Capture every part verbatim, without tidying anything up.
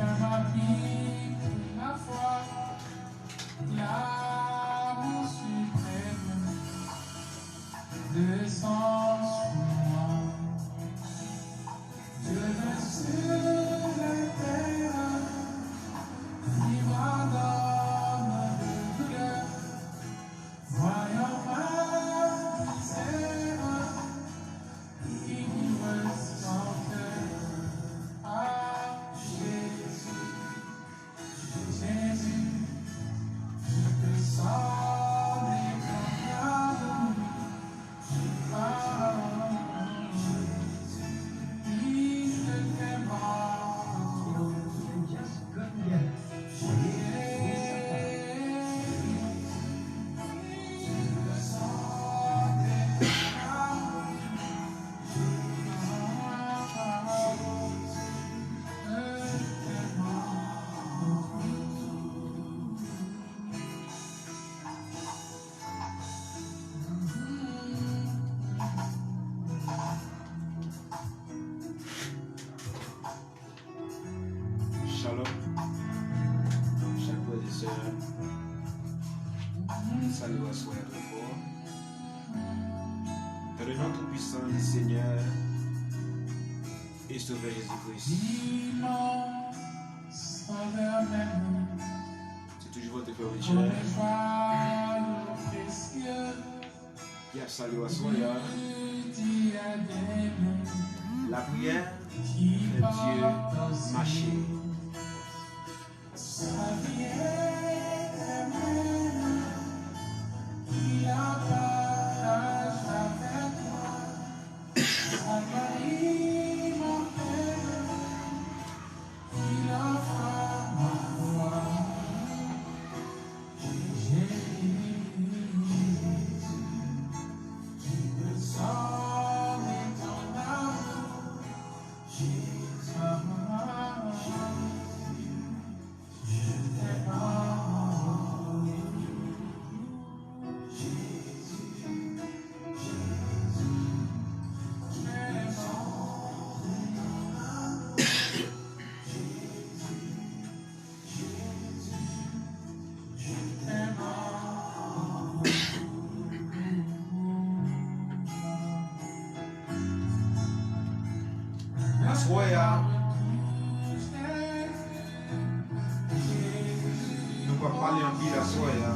M'a pris pour ma foi, l'amour suprême descend sur moi. Je vais sur la terre, vivant dans ma douleur, voyant ma misère, qui ressent à Jésus. Jésus, tu peux sauver ton âme. Ah, Jésus, il te demande. Shalom, chak frè e sè, m salye w aswè a trè fò. Dans le nom tout puissant du Seigneur et Sauveur Jésus-Christ. Se toujou vòt frè Richard ki ap salye w aswè a. Lapriyè fè Dye mache. Sa vie éternelle, il la partage avec moi. Sa vie immortelle, il offre à ma foi. Jésus, qui me sauve ton amour. Jésus, Jésus, je t'aime. Jésus, Jésus, qui me sauve ton amour. Jésus, Jésus, je t'aime. Aswè a, nou p ap pale anpil aswè a.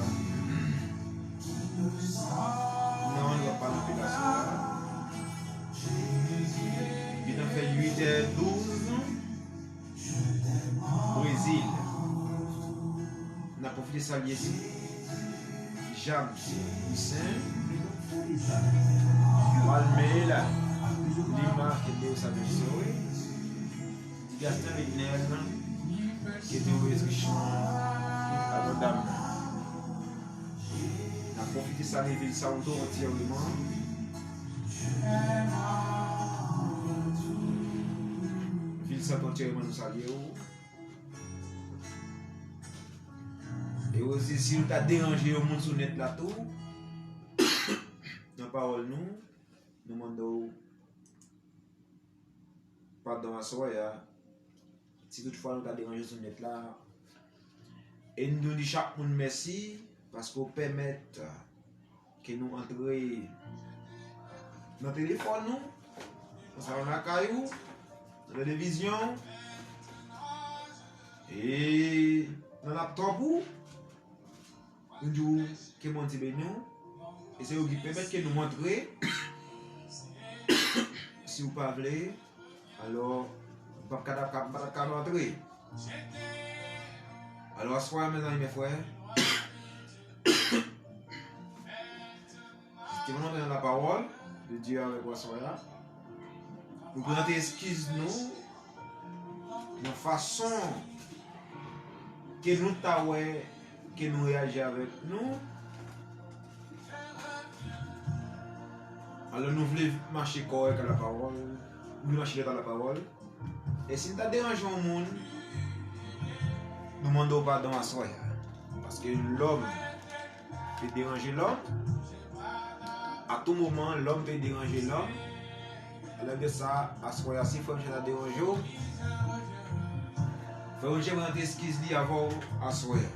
Non, nou p ap pale anpil aswè a. Li nan fè uit è douz. Brezil. N ap pwofite salye James Toussaint, Palmela Lima, kenbe w sa byen sere. Digastin Ritnel, kenbe w Richemond abondamman. N ap pwofite salye vil Santo antyèman. Vil Santo antyèman, nou salye w. E osi, si nou ta deranje yon moun sou nèt la tou, nan pawòl nou, nou mande w padon aswè a. Si toutfwa nou ta deranje sou nèt la, e nou di chak moun mèsi paske w pèmèt ke nou antre nan telefòn nou, nan salon lakay ou, nan televizyon, e nan laptòp ou. Nou di w ke Bondye beni w. E se yo ki pèmèt ke nou antre. Si w pa vle, alò, m p ap ka, m p ap ka antre. Alò, aswè a, mezanmi, mè frè, se te moman nan la parole de Dieu avèk w aswè a. Nou prezante eskiz nou nan fason ke nou ta wè ke nou reyaji avèk nou. Alò, nou vle mache kòrèk a la parole, nou vle mache dwat a la parole. E si n ta deranje yon moun, nou mande w padon aswè a. Paske lòm pe deranje lòm. A tou moman, lòm pe deranje lòm. Alò, de sa, aswè a, si frè Michel ta deranje w, Frè Roger prezante eskiz li avè w aswè a.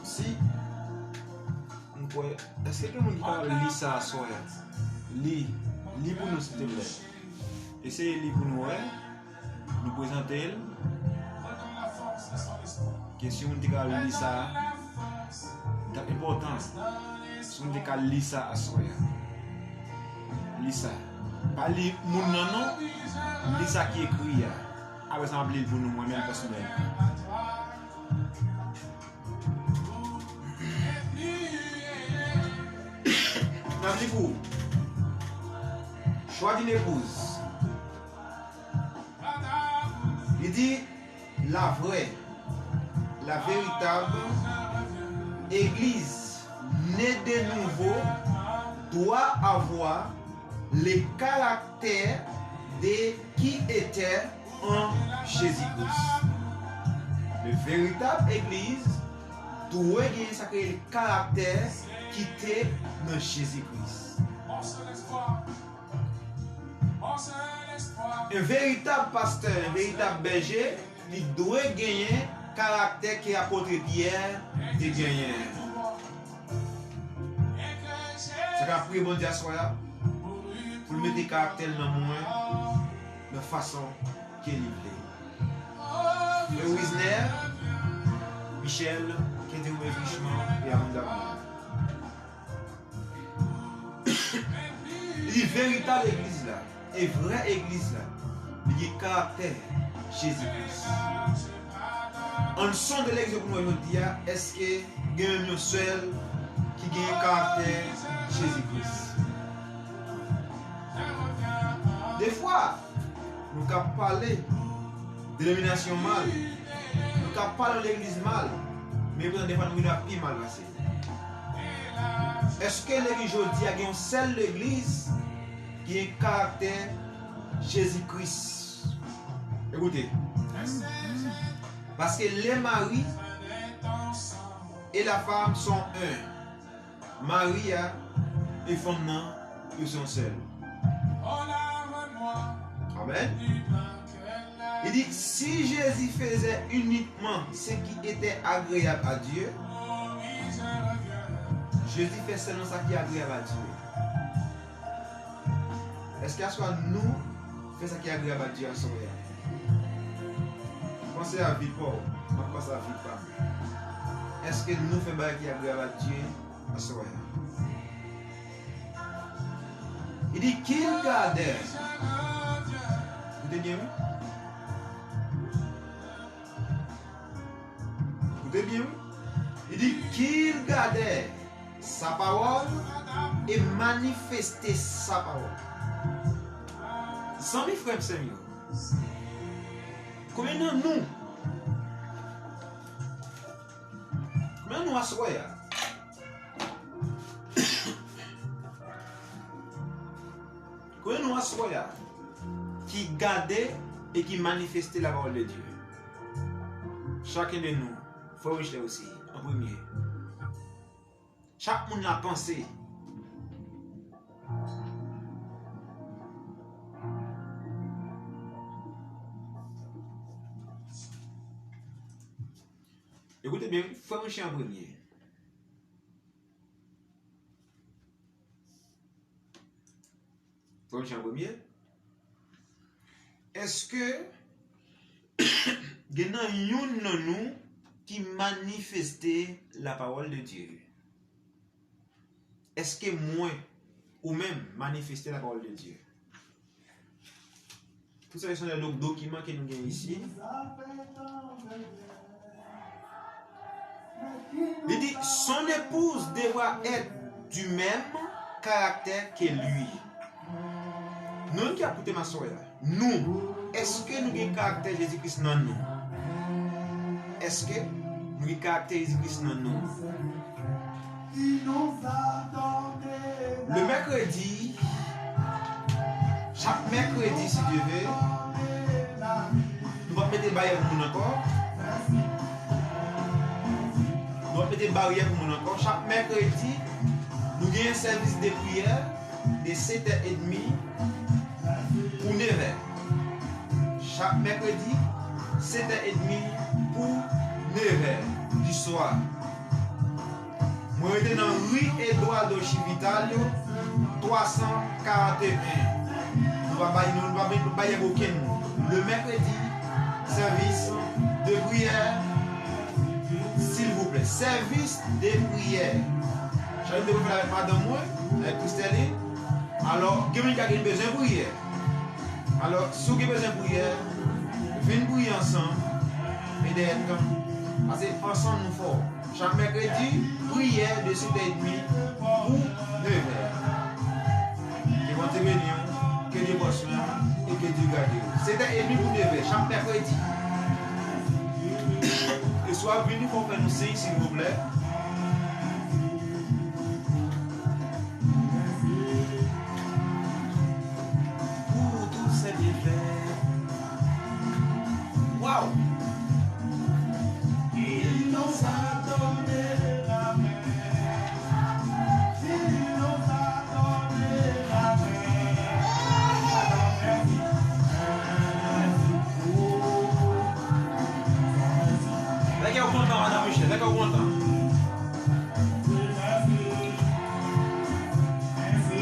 Si, m kwè, èske gen moun ki ka li sa aswè a? Li, li pou nou, silteplè. Eseye li pou nou wè. Nou prezante l. Ke si moun te ka li sa, li t ap enpòtan. Si moun te ka li sa aswè a. Li sa. Pa li moun nan non. Li sa ki ekri a. Apre sa, m ap li l pou nou, mwen menm pèsonèl. N ap li pou ou. Choix d'une épouse. Li di, la vraie, la véritable église née de nouveau doit avoir le caractère de qui était en Jésus-Christ. Le véritable église dwe genyen sa k rele karaktè ki te nan Jezi Kris. Un véritable pasteur, un véritable berger, li dwe genyen karaktè ke apot Pyè te genyen. Se ka priye Bondye aswè a pou l mete karaktè l nan mwen, nan fason ke li vle. Frè Wisner Michel, que Dieu vous bénisse richement et abondamment. Li veritab egliz la, e vrè egliz la, li gen karaktè Jezi Kris. Ann sonde legliz yo pou nou wè jodi a, èske gen menm yon sèl ki gen karaktè Jezi Kris? Defwa, nou ka pale denominasyon mal, nou ka pale legliz mal, men poutan defwa nou vin ap pi mal pase. Èske legliz jodi a gen yon sèl legliz ki gen karaktè Jezi Kris? Ekoute. Paske le mari et la femme sont un. Mari a e fanm nan, yo se yon sèl. Amèn. Li di, si Jésus faisait uniquement ce qui était agréable à Dieu, Jezi fè sèlman sa ki agreyab a Dye. Èske aswè a nou fè sa ki agreyab a Dye aswè a? Panse a vi pa w, m ap panse a vi pa m. Èske nou fè bagay ki agreyab a Dye aswè a? Li di, qu'il gardait. Koute byen, wi. Koute byen, wi. Li di, qu'il gardait sa parole et manifestait sa parole. Zanmi, frè m, sè m yo, konbyen nan nou, konbyen nan nou aswè a, konbyen nan nou aswè a ki gade e ki manifeste la parole de Dieu? Chacun de nous, frè Richler osi, an premye. Chak moun la panse. Ekoute byen, frè Richler an premye. Frè Richler an premye. Èske gen nan youn nan nou ki manifeste la parole de Dieu? Èske mwen, ou menm, manifeste la parole de Dieu? Tout sa se de dokiman ke nou gen isi. Li di, son épouse devra être du même caractère que lui. Nou menm ki ap koute m aswè a, nou, èske nou gen karaktè Jezi Kris nan nou? Èske nou gen karaktè Jezi Kris nan nou? Le mèkredi, chak mèkredi, si Dye ve, nou p ap mete baryè pou moun ankò. Nou p ap mete baryè pou moun ankò. Chak mèkredi, nou genyen sèvis de priyè de sèt è edmi pou nèf è. Chak mèkredi, sèt è edmi pou nèf è di swa. Mwen rete nan ri Eduardo Chivitalio, twa san karant e en. Nou pa bay, nou pa bay, nou pa bay okenn moun. Le mèkredi, sèvis de priyè, silvouplè. Sèvis de priyè. Chak jou m te konfè avèk madanm mwen, avèk Christelle. Alò, gen moun ki ka gen bezwen priyè. Alò, si w gen bezwen priyè, vin priye ansanm. E dèyè tan, paske ansanm nou fò. Chak mèkredi, priyè de sèt è edmi pou nèf è. Ke Bondye beni w, ke Dye pran swen w e ke Dye gade w. Sèt è edmi pou nèf è, chak mèkredi. E si w ap vini, fò w fè nou siy, silvouplè. Pour tous ses bienfaits. Waouh! Il nous a donné la main. Il nous a donné la main. Alors, merci. Lè kè w kontan, madanm Michel, lè kè w kontan.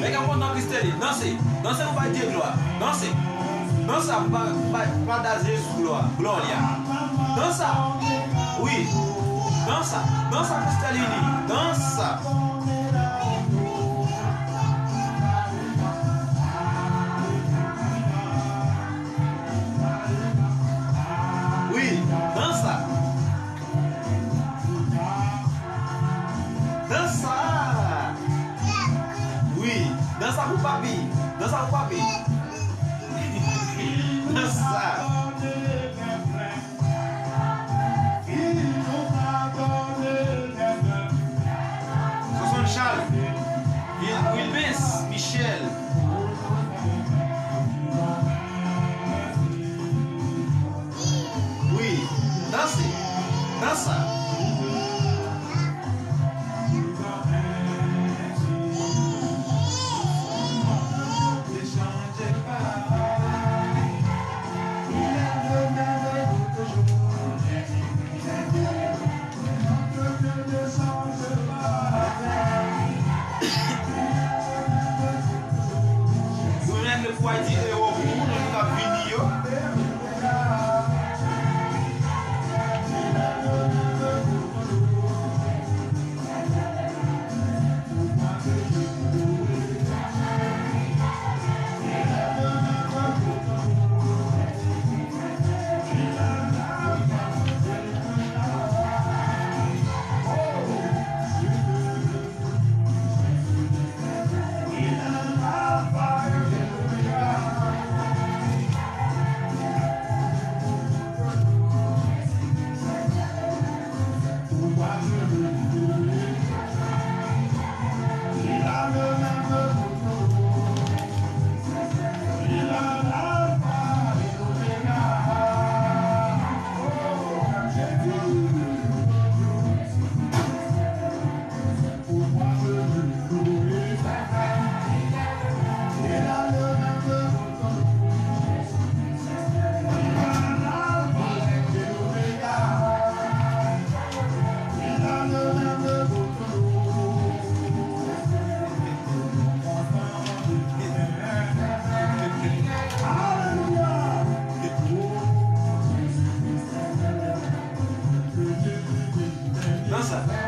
Lè kè w kontan, Christelle, danse. Danse pou bay Dye glwa. Danse. Danse pou bay, pou bay, pou bay Jezi glwa. Glòlya. Danse. Wi. Danse. Danse, Christelle. Danse. Wi. Danse. Dans sa! Wi, dans sa pou papi! Dans sa pou papi! Dans sa! Sosonn Charles, Wil-, Wilbens Michel. Wi, danse, danse. Nou renmen pou al di ewo pou nou k ap vini yo.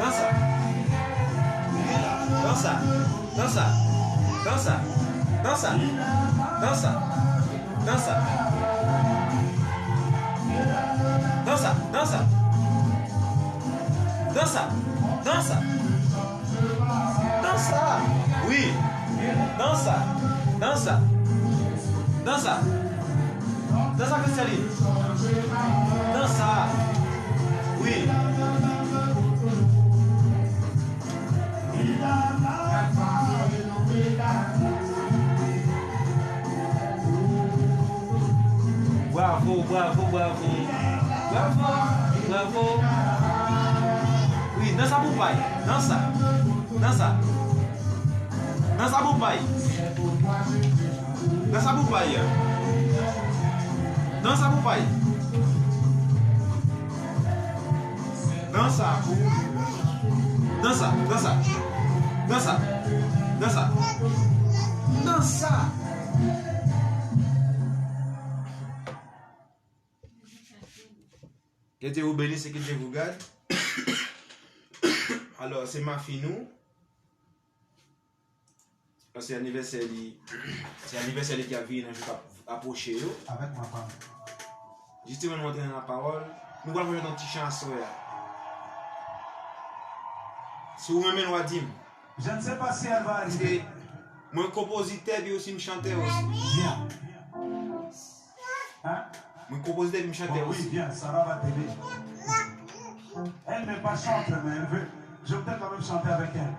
Dansa. Dansa. Dansa. Dansa. Dansa. Dansa. Dansa. Dansa. Dansa. Dansa. Dansa. Dansa. Wi. Dansa. Dansa. Dansa. Dansa, Christeline. Dansa. Wi. Bravo, bravo, bravo. Bravo, bravo. Wi, dansa pou pay. Dansa. Dansa. Dansa pou pay. Dansa pou pay. Dansa pou pay. Dansa. Dansa, dansa. Dansa. Dansa. Dansa. Ke Dye vous bénisse et que Dieu vous garde. Alò, se mafi nou. Paske anivèsè li, se anivèsè li ki ap vini nan jou k ap apwoche yo. Avèk mwen, pa m. Jisteman, nou antre nan lapawòl. Nou pral fè yon ti chan aswè a. Si w renmen l, w a di m. Je ne sais pas si elle va arriver. Paske mwen konpozitè, epi osi m chantè osi. Bien. Hein? Mwen konpozitè, epi m chantè osi. Bon, oui, bien, Sarah va t'aider. Elle n'est pas chanteuse, mais elle veut. Je vais peut-être quand même chanter avec elle.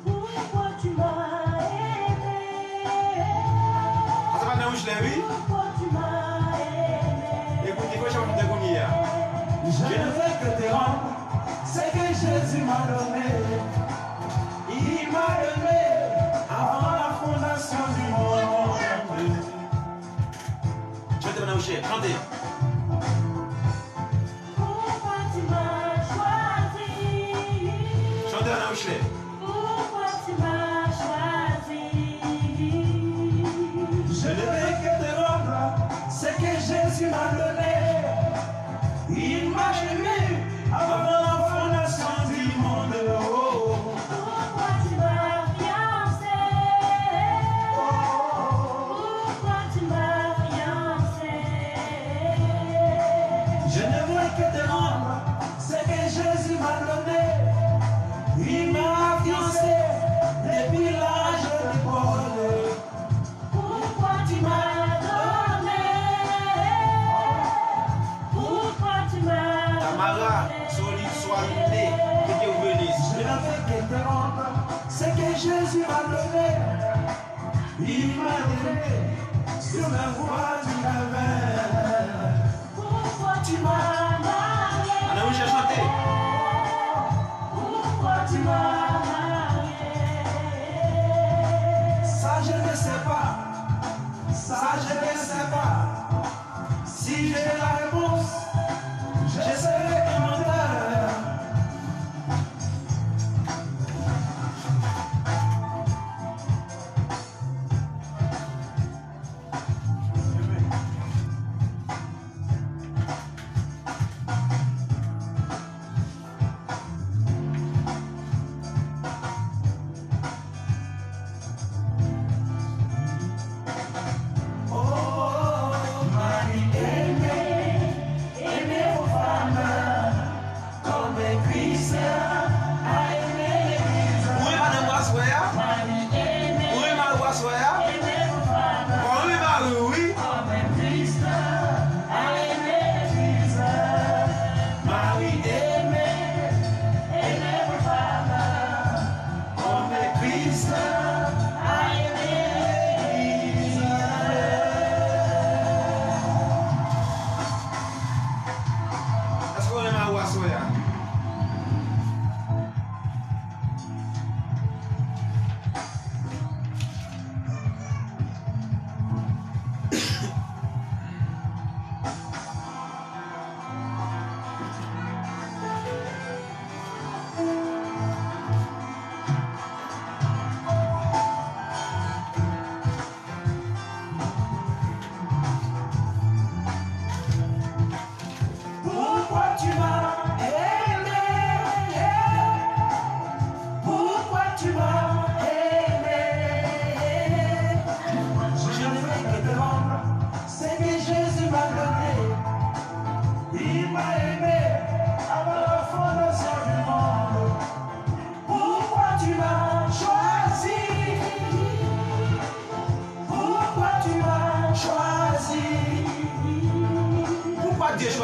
Pourquoi tu m'as aimé? Sa se pa nan Wich la, wi. Pourquoi tu m'as aimé? Ekoute, fò chanm te kounye a. Je ne veux que te rendre ce que Jésus m'a donné. Il m'a aimé avant la fondation du monde. Chante nan Wich la, chante. Pourquoi tu m'as choisi? Chante nan Wich la. Pourquoi tu m'as choisi? Je ne veux que te rendre ce que Jésus m'a donné. Il m'a aimé avant la fondation du monde. Oh. Pourquoi tu m'as fiancé? Oh. Pourquoi tu m'as fiancé? Je ne veux que te rendre ce que Jésus m'a donné. Il m'a fiancé depuis l'âge de Paul. Pourquoi tu m'as donné? Pourquoi tu m'as Tamara, donné? Solide, Soalité, que Dieu vous bénisse. Je ne veux que te rendre ce que Jésus m'a donné. Il m'a donné sur la voie du calvaire. Pourquoi tu m'as marié? Ann al chante. Pourquoi tu m'as marié? Ça, je ne sais pas. Ça, je ne sais pas. Si j'ai la réponse, je serai un menteur.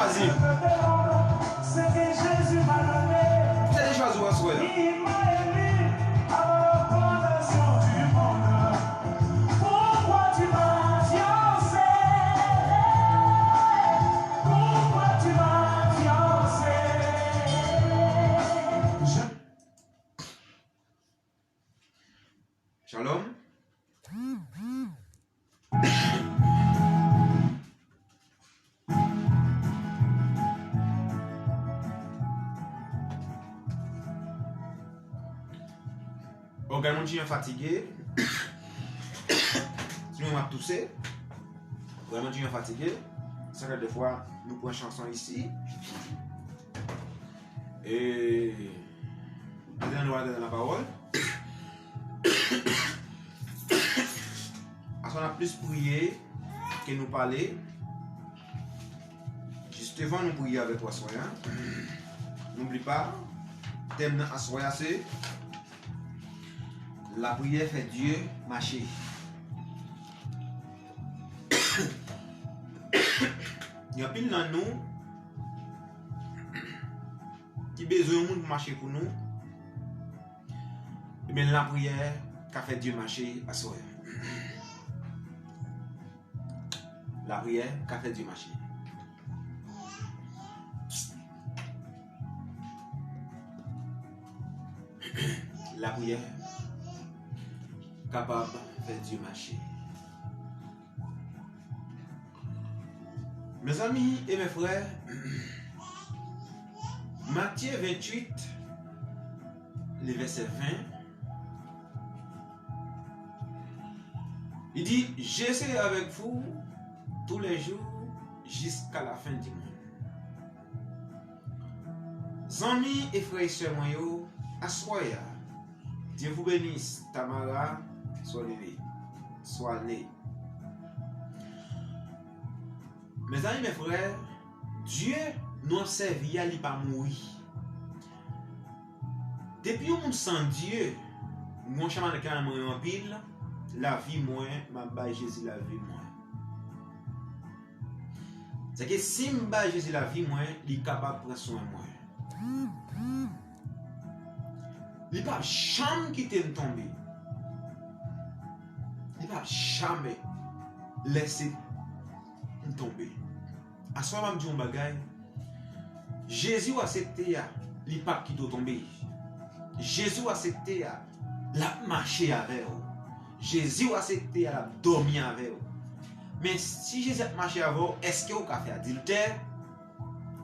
Jezi. Jezi chwazi w aswè a. Shalom. Ògàn moun ti jan fatige. Sinon, m ap touse. Ògàn moun ti jan fatige. Sa fè defwa, nou pran chanson isi. E, nou al nan lapawòl. Aswè a n ap plis priye ke nou pale. Jis devan nou priye avèk ou aswè a. N'oublie pas, tèm nan aswè a se lapriyè fè Dye mache. Gen anpil nan nou ki bezwen yon moun pou mache pou nou, ebyen, lapriyè ka fè Dye mache aswè. Lapriyè ka fè Dye mache. Lapriyè kapab fè Dye mache. Mezanmi e mezfrè, Matye venntuit, le vèsè ven, li di, Je serai avec vous tous les jours jusqu'à la fin du monde. Zanmi e frè e sè mwen yo, aswè a, Dieu vous bénisse, Tamara Swalne. Swalne. Mezanmi, mezfrè, Dye nou ap sèvi a, li pa mouri. Depi yon moun san Dye, mwen chama nan kay mwen anpil, lavi mwen, m ap bay Jezi lavi mwen. Sèke si m bay Jezi lavi mwen, li kapab pran swen mwen. Li p ap janm kite m tonbe. Li p ap jamè lèse m tonbe. Aswè a m ap di w yon bagay. Jezi w aksepte a, li p ap kite w tonbe. Jezi w aksepte a, l ap mache avè w. Jezi w aksepte a, l ap dòmi avè w. Men si Jezi ap mache avè w, èske w ka fè adiltè?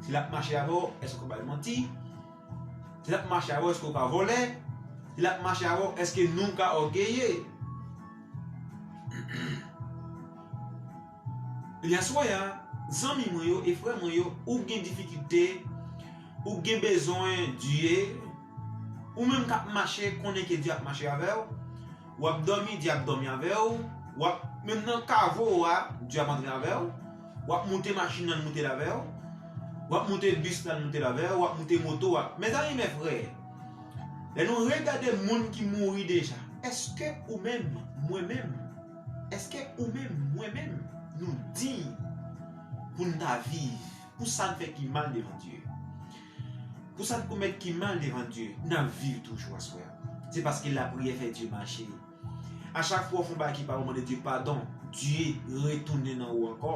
Si l ap mache avè w, èske w ka bay manti? Si l ap mache avè w, èske w ka vòlè? Si l ap mache avè w, èske nou ka ògeye? Ebyen, aswè a, zanmi mwen yo e frè mwen yo, ou gen difikilte, ou gen bezwen Dye, ou menm k ap mache, konnen ke Dye ap mache avè w, w ap dòmi, Dye ap dòmi avè w, w ap, menm nan kavo w a, Dye ap antre avè w, w ap moute machin nan, l moute l avè w, w ap moute bis nan, l moute l avè w, w ap moute moto, w ap, mezanmi, mezfrè, lè nou regade moun ki mouri deja, èske ou menm, mwen menm, èske ou menm, mwen menm, nou diy pou n ta viv, pou sa n fè ki mal devan Dye? Pou sa n komèt ki mal devan Dye, n ap viv toujou aswè a. Se paske lapriyè fè Dye mache. A chak fwa w fè yon bagay ki pa bon, mande Dye padon, Dye retounen nan ou ankò.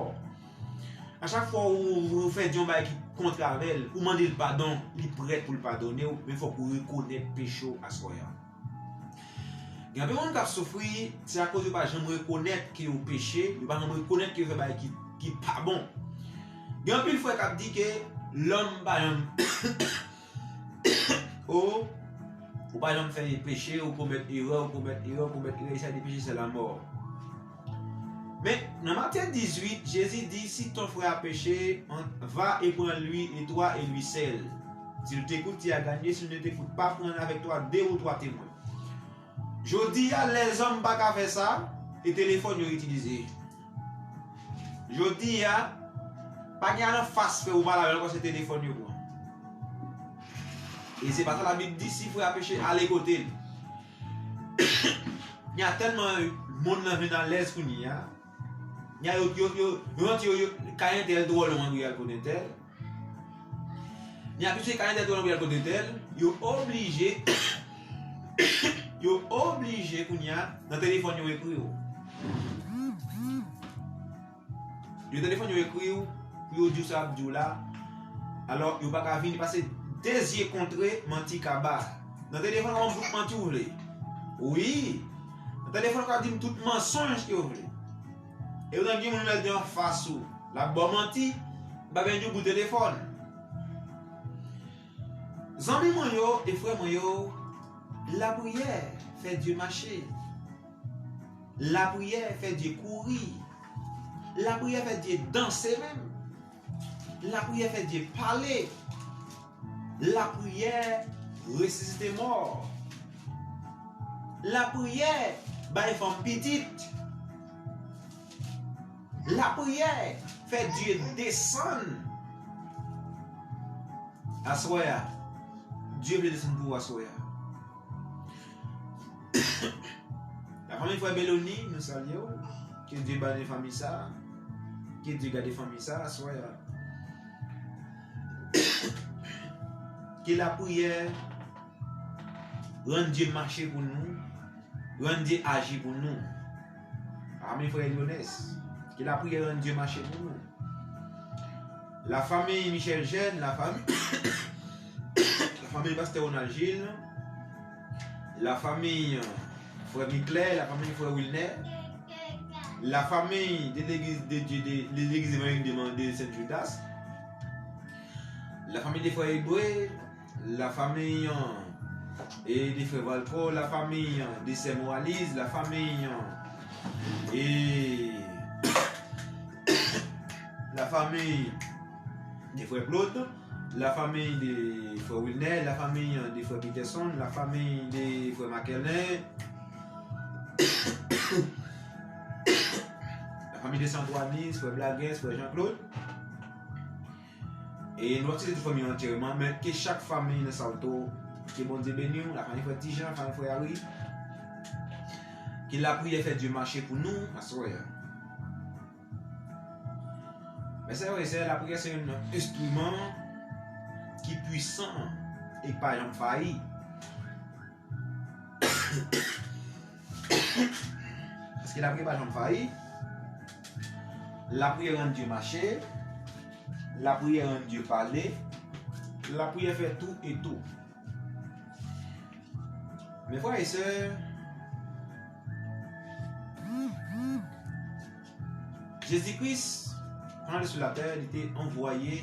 A chak fwa ou, ou fè Dye yon bagay ki kontrè avè l, ou mande l padon, li prèt pou l padone w, men fòk ou rekonèt peche w aswè a. Gen anpil moun k ap soufri, se akoz yo pa janm rekonèt ke yo peche, yo pa janm rekonèt ke yo fè bagay ki, ki pa bon. Gen anpil frè k ap di ke lòm pa janm, o, ou pa janm fè peche, ou komèt erè, ou komèt erè, ou komèt erè, e sa de péché, c'est la mort. Men, nan Matye dizuit, Jezi di, Si ton frère a péché, en- va et prends-le et toi et lui seul. S'il t'écoute, tu as gagné. S'il ne t'écoute pas, prends avec toi deux ou trois témoins. Jodi a, lèzòm pa ka fè sa, e telefòn yo itilize. Jodi a, pa gen al anfas frè ou pale avè l, ankò se telefòn yo pran. E se pa sa Labib di, si frè a peche, ale kote l. Gen tèlman monn nan vin alèz kounye a. Gen yo, yo, yo, yo rantre yo, yo, kay entèl twò lwen pou y al kote entèl. Ni abitye kay entèl, ou pral kote entèl, yo oblije, yo oblije kounye a, nan telefòn yo ekri w. Yo telefòn yo ekri w, pou yo di w sa y ap di w la. Alò, yo pa ka vini, pase de zye kontre, manti kaba. Nan telefòn, w ap bout manti w vle. Wi. Nan telefòn, w ka di m tout mansonj ke w vle. E ou nan gen moun lè l te anfas ou, l ap ba w manti, pa byen di w bout telefòn. Zanmi mwen yo e frè mwen yo, lapriyè fè Dye mache. Lapriyè fè Dye kouri. Lapriyè fè Dye danse menm. Lapriyè fè Dye pale. Lapriyè resisite mò. Lapriyè bay fanm pitit. Lapriyè fè Dye desann. Aswè a, Dye vle desann pou ou aswè a. Lafanmi frè Beloni, nou salye w. Ke Dye beni fanmi sa. Ke Dye gade fanmi sa aswè a. Ke lapriyè rann Dye mache pou nou, rann Dye aji pou nou. Amen, frè Lyonès. Ke lapriyè rann Dye mache pou nou. Lafanmi Michel Jeune, lafanmi, lafanmi pastè Ronald Gilles, lafanmi, euh, frè Miclè, lafanmi frè Wilner, lafanmi de legliz de Dye de, de legliz evanjelik de, de Sent Judas, lafanmi de frè Ebre, lafanmi, euh, e de frè Valco, lafanmi, euh, de sè Moraliz, lafanmi, euh, e lafanmi de frè Claude, lafanmi de frè Wilner, lafanmi, euh, de frè Peterson, lafanmi de frè Makelin, lafanmi de Santwanis, frè Blaguens, frè Jean Claude. E nou ap site tout fanmi yo antyèman, men ke chak fanmi nan Salto, ke Bondye beni w, lafanmi frè Tijan, lafanmi frè Ari, ke lapriyè fè Dye mache pou nou aswè a. Mes frères et sœurs, lapriyè se yon enstriman ki pwisan e k pa janm fayi. Paske lapriyè pa janm fayi. Lapriyè rann Dye mache. Lapriyè rann Dye pale. Lapriyè fè tou e tou. Mes frères et sœurs, Jezi Kris, pandan l te sou latè, li te anvoye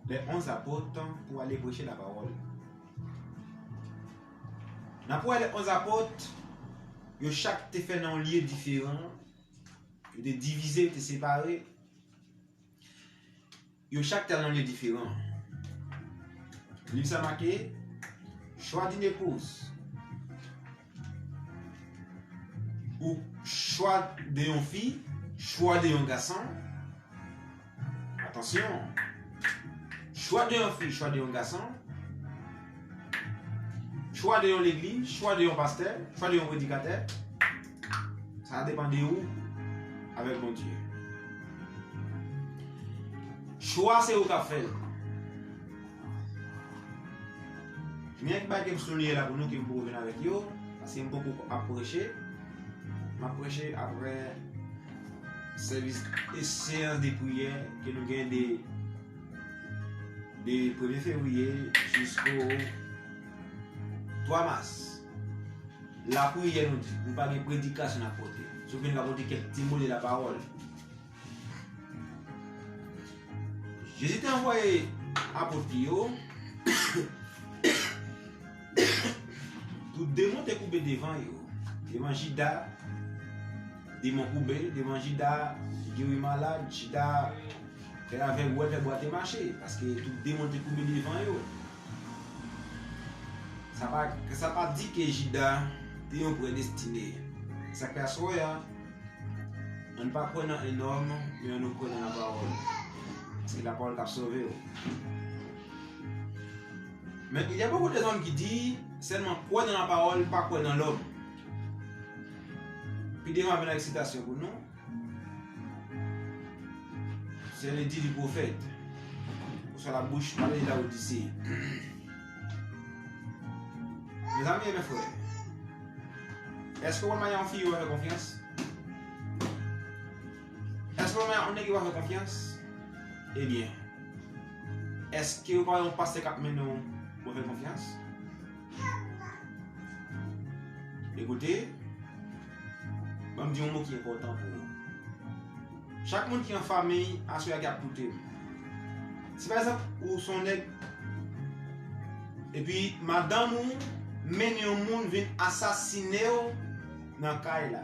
les onze apôtres pou ale preche lapawòl. Nan pwè les onze apôtres, yo chak te fè nan yon lye diferan, yo te divize, yo te separe. Yo chak te al nan lye diferan. Liv sa make, chwa d'une épouse. Ou chwa de yon fi, chwa de yon gason. Atansyon. Chwa de yon fi, chwa de yon gason. Chwa de yon legliz, chwa de yon pastè, chwa de yon predikatè. Sa depann de ou avèk Bondye. Chwa se ou k ap fè l. Gen kèk bagay ke m souliye la pou nou ke m poko vin avèk yo, paske m poko ap preche. M ap preche apre sèvis e seyans de priyè ke nou gen de, de premye fevriye jisko twa mas. Lapriyè, nou di, nou pa gen predikasyon n ap pote. Sof ke nou ka pote kèk ti mo de lapawòl. Jezi te anvoye apot li yo, tout demon te koube devan yo. Devan Jida, demon koube, devan Jida, li geri malad, Jida fè avèg wè, fè bwa te mache, paske tout demon te koube devan yo. Sa pa, sa pa di ke Jida te yon predestine. Sa k fè aswè a, ann pa kwè nan en nòm, men ann nou kwè nan lapawòl. Se lapawòl k ap sove w. Men il y a beaucoup de hommes qui disent seulement kwè nan lapawòl, pa kwè nan lòm. Pi devan, vin avèk sitasyon pou nou. Se le di di pwofèt. Swa la bouch, pale de Laodise. Mezanmi e mezfrè, èske w konn manyen yon fi ou pa fè konfyans? Èske w konn manyen yon nèg ou pa fè konfyans? Ebyen, èske w pa yon pastè k ap mennen w pou w fè konfyans? Ekoute, ban m di yon mo ki enpòtan pou ou. Chak moun ki an fanmi aswè a ki ap koute m. Si pa egzanp, ou se yon nèg, epi madanm ou mennen yon moun vin asasine w nan kay la.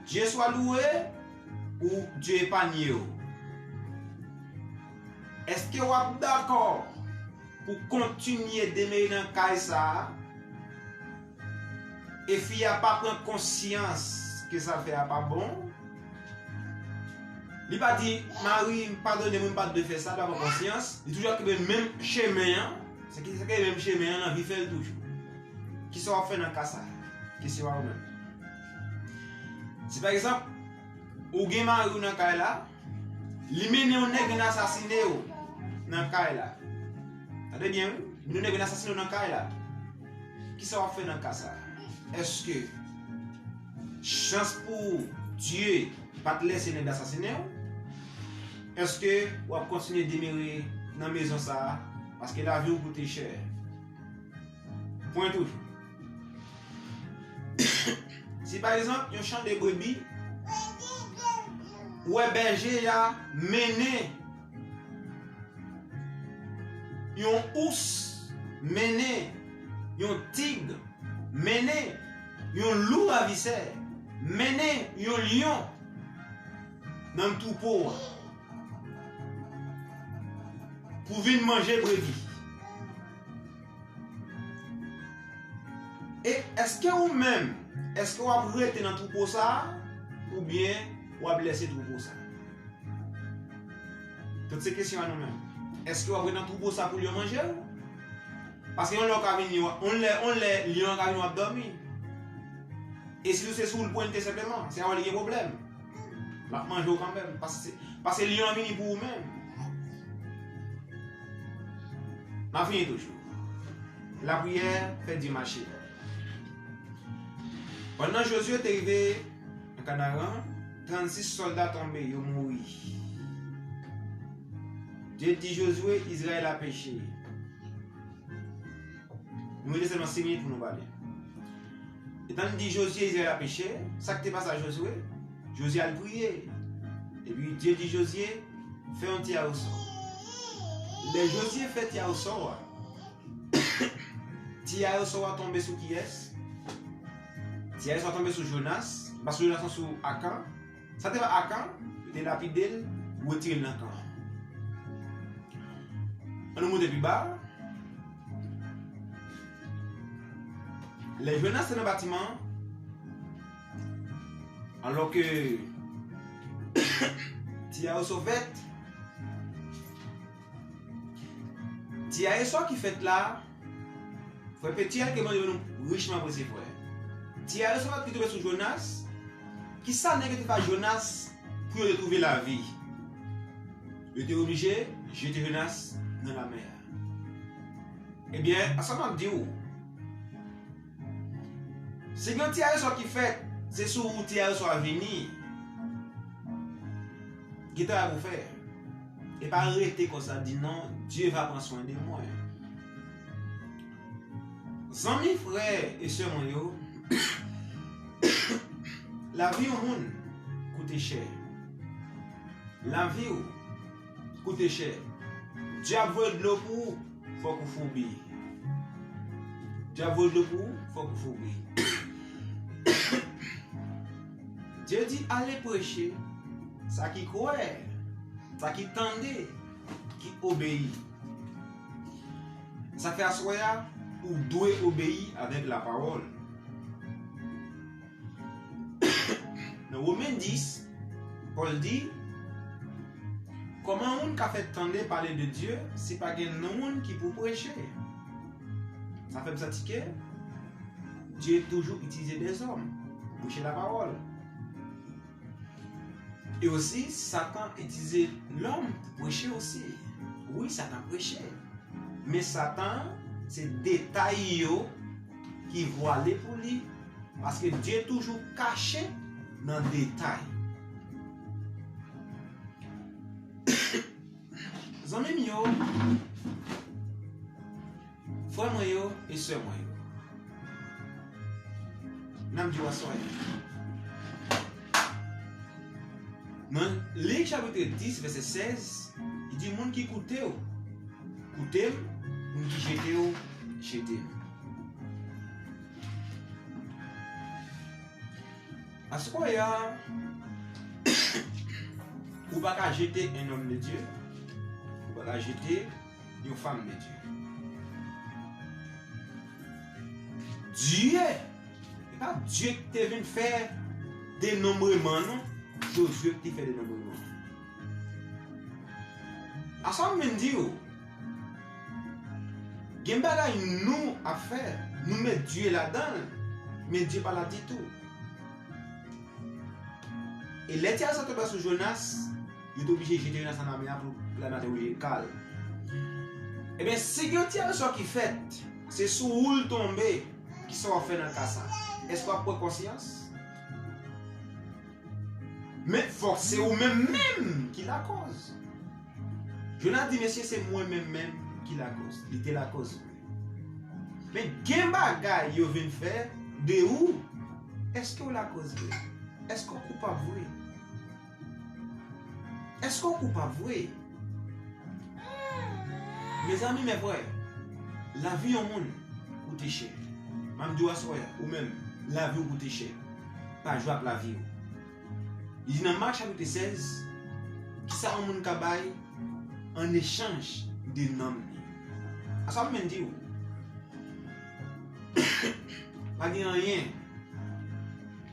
Dye swa louwe, ou Dye epanye w. Èske w ap dakò pou kontinye demere nan kay sa a? E fi a pa pran konsyans ke sa l fè a pa bon. Li pa di, "Mari m, padone mwen, m pa t dwe fè sa," li pa pran konsyans. Li toujou ap kenbe menm chemen an. Se ki, se ki menm chemen an, l anvi fè l toujou. Kisa w ap fè nan ka sa a? Kesyon a ou menm. Si pa egzanp, ou gen mari w nan kay la, li mennen yon nèg vin asasine w nan kay la. Tande byen, wi. Li mennen yon nèg vin asasine w nan kay la. Kisa w ap fè nan ka sa a? Èske chans pou ou, Dye pa t lèse nèg la asasine w? Èske w ap kontinye demere nan mezon sa a? Paske lavi w koute chè. Pwen toujou. Si pa egzanp, yon chan de brebi, ou wè bèje a mennen yon ous, mennen yon tig, mennen yon lou ravisè, mennen yon lyon nan twoupo a pou vin manje brebi. E èske ou menm, èske w ap rete nan twoupo sa a, oubyen w ap lèse twoupo sa a? Tout se kesyon a nou menm. Èske w ap rete nan twoupo sa pou lyon manje w? Paske yon lè w ka vini, yon lè, yon lè lyon an ka vini w ap dòmi. E si w se sou l pwente senpleman, se a wè li gen pwoblèm. L ap manje w kanmenm. Paske, paske lyon an vini pou ou menm. M ap fini toujou. Lapriyè fè Dye mache. Pandan Jozye te rive nan Kanaran, trannsis sòlda tonbe, yo mouri. Dye di Jozye, Izrayèl a peche. Nou rete sèlman sis minit pou nou pale. Etan l di Jozye, Izrayèl a peche, sa k te pase a Jozye? Jozye al priye. Epi Dye di Jozye, fè yon tiraj osò. Lè Jozye fè tiraj osò a, tiraj osò a tonbe sou kiyès? Tiraj osò a tonbe sou Jonas. Pa sou Jonas, non, sou Akan. Sa te fè Akan, yo te lapide l, yo retire l nan kan an. Ann nou monte pi ba. Lè Jonas te nan batiman an, alò ke tiraj osò fèt, tiraj osò ki fèt la, frè Petyèl, ke Bondye beni w richman, apresye, frè. Tiraj osò ki tonbe sou Jonas, kisa nèg yo te fè a Jonas pou yo te twouve lavi? Yo te oblije jete Jonas nan lamè a. Ebyen, ansanm ap di w, si gen yon tiraj osò ki fèt, se sou ou tiraj osò a vini. Gen travay pou fè. E pa rete konsa, di, "Non, Dye va pran swen de mwen." Zanmi, frè e sè mwen yo, lavi yon moun koute chè. Lavi w koute chè. Dye ap voye dlo pou ou, fòk ou foubi. Dye ap voye dlo pou ou, fòk ou foubi. Dye di, "Ale preche, sa ki kwè, sa ki tande, ki obeyi." Sa fè aswè a, ou dwe obeyi avèk lapawòl. Nan Women dis, Pòl di, "Kòman yon moun ka fè tande pale de Dye si pa gen moun ki pou preche?" Sa fè m santi ke Dye toujou itilize dèzòm pou preche lapawòl. E osi, Satan itilize lòm pou preche osi. Wi, Satan preche. Men Satan an, se detay yo ki vwale pou li, paske Dye toujou kache nan detay. Zanmi m yo, frè mwen yo e sè mwen yo, n ap di w aswè a. Nan Lig chapit dis, vèsè sèz, li di, moun ki koute w, koute m, moun ki jete w, jete m. Aswè a, ou pa ka jete un homme de Dieu, ou pa ka jete yon fanm de Dye. Dye, e pa Dye ki te vin fè denonbreman, non. Jozye ki te fè denonbreman. Asa m vin di w, gen bagay nou ap fè, nou met Dye ladan l, men Dye pa la ditou. E lè ti azo tonbe sou Jonas, yo te oblije jete Jonas nan lamè a pou lamè a te oblije kal. Ebyen, si gen yon ti azo ki fèt, se sou ou l tonbe, kisa w ap fè nan ka sa? Èske w ap pran konsyans? Men fòk se ou menm menm ki lakòz. Jonas di, mesye, se mwen menm menm ki lakòz. Li te lakòz vre. Men gen bagay yo vin fè de ou. Èske w lakòz vre? Èske w koupab vre? Èske w koupab vre? Mezanmi, mè frè, lavi yon moun koute chè. M ap di w aswè a, ou menm, lavi w koute chè. Pa jwe ak lavi w. Li di nan Mak chapit sèz, kisa yon moun ka bay an echanj de nanm li? Asa m vin di w, pa gen anyen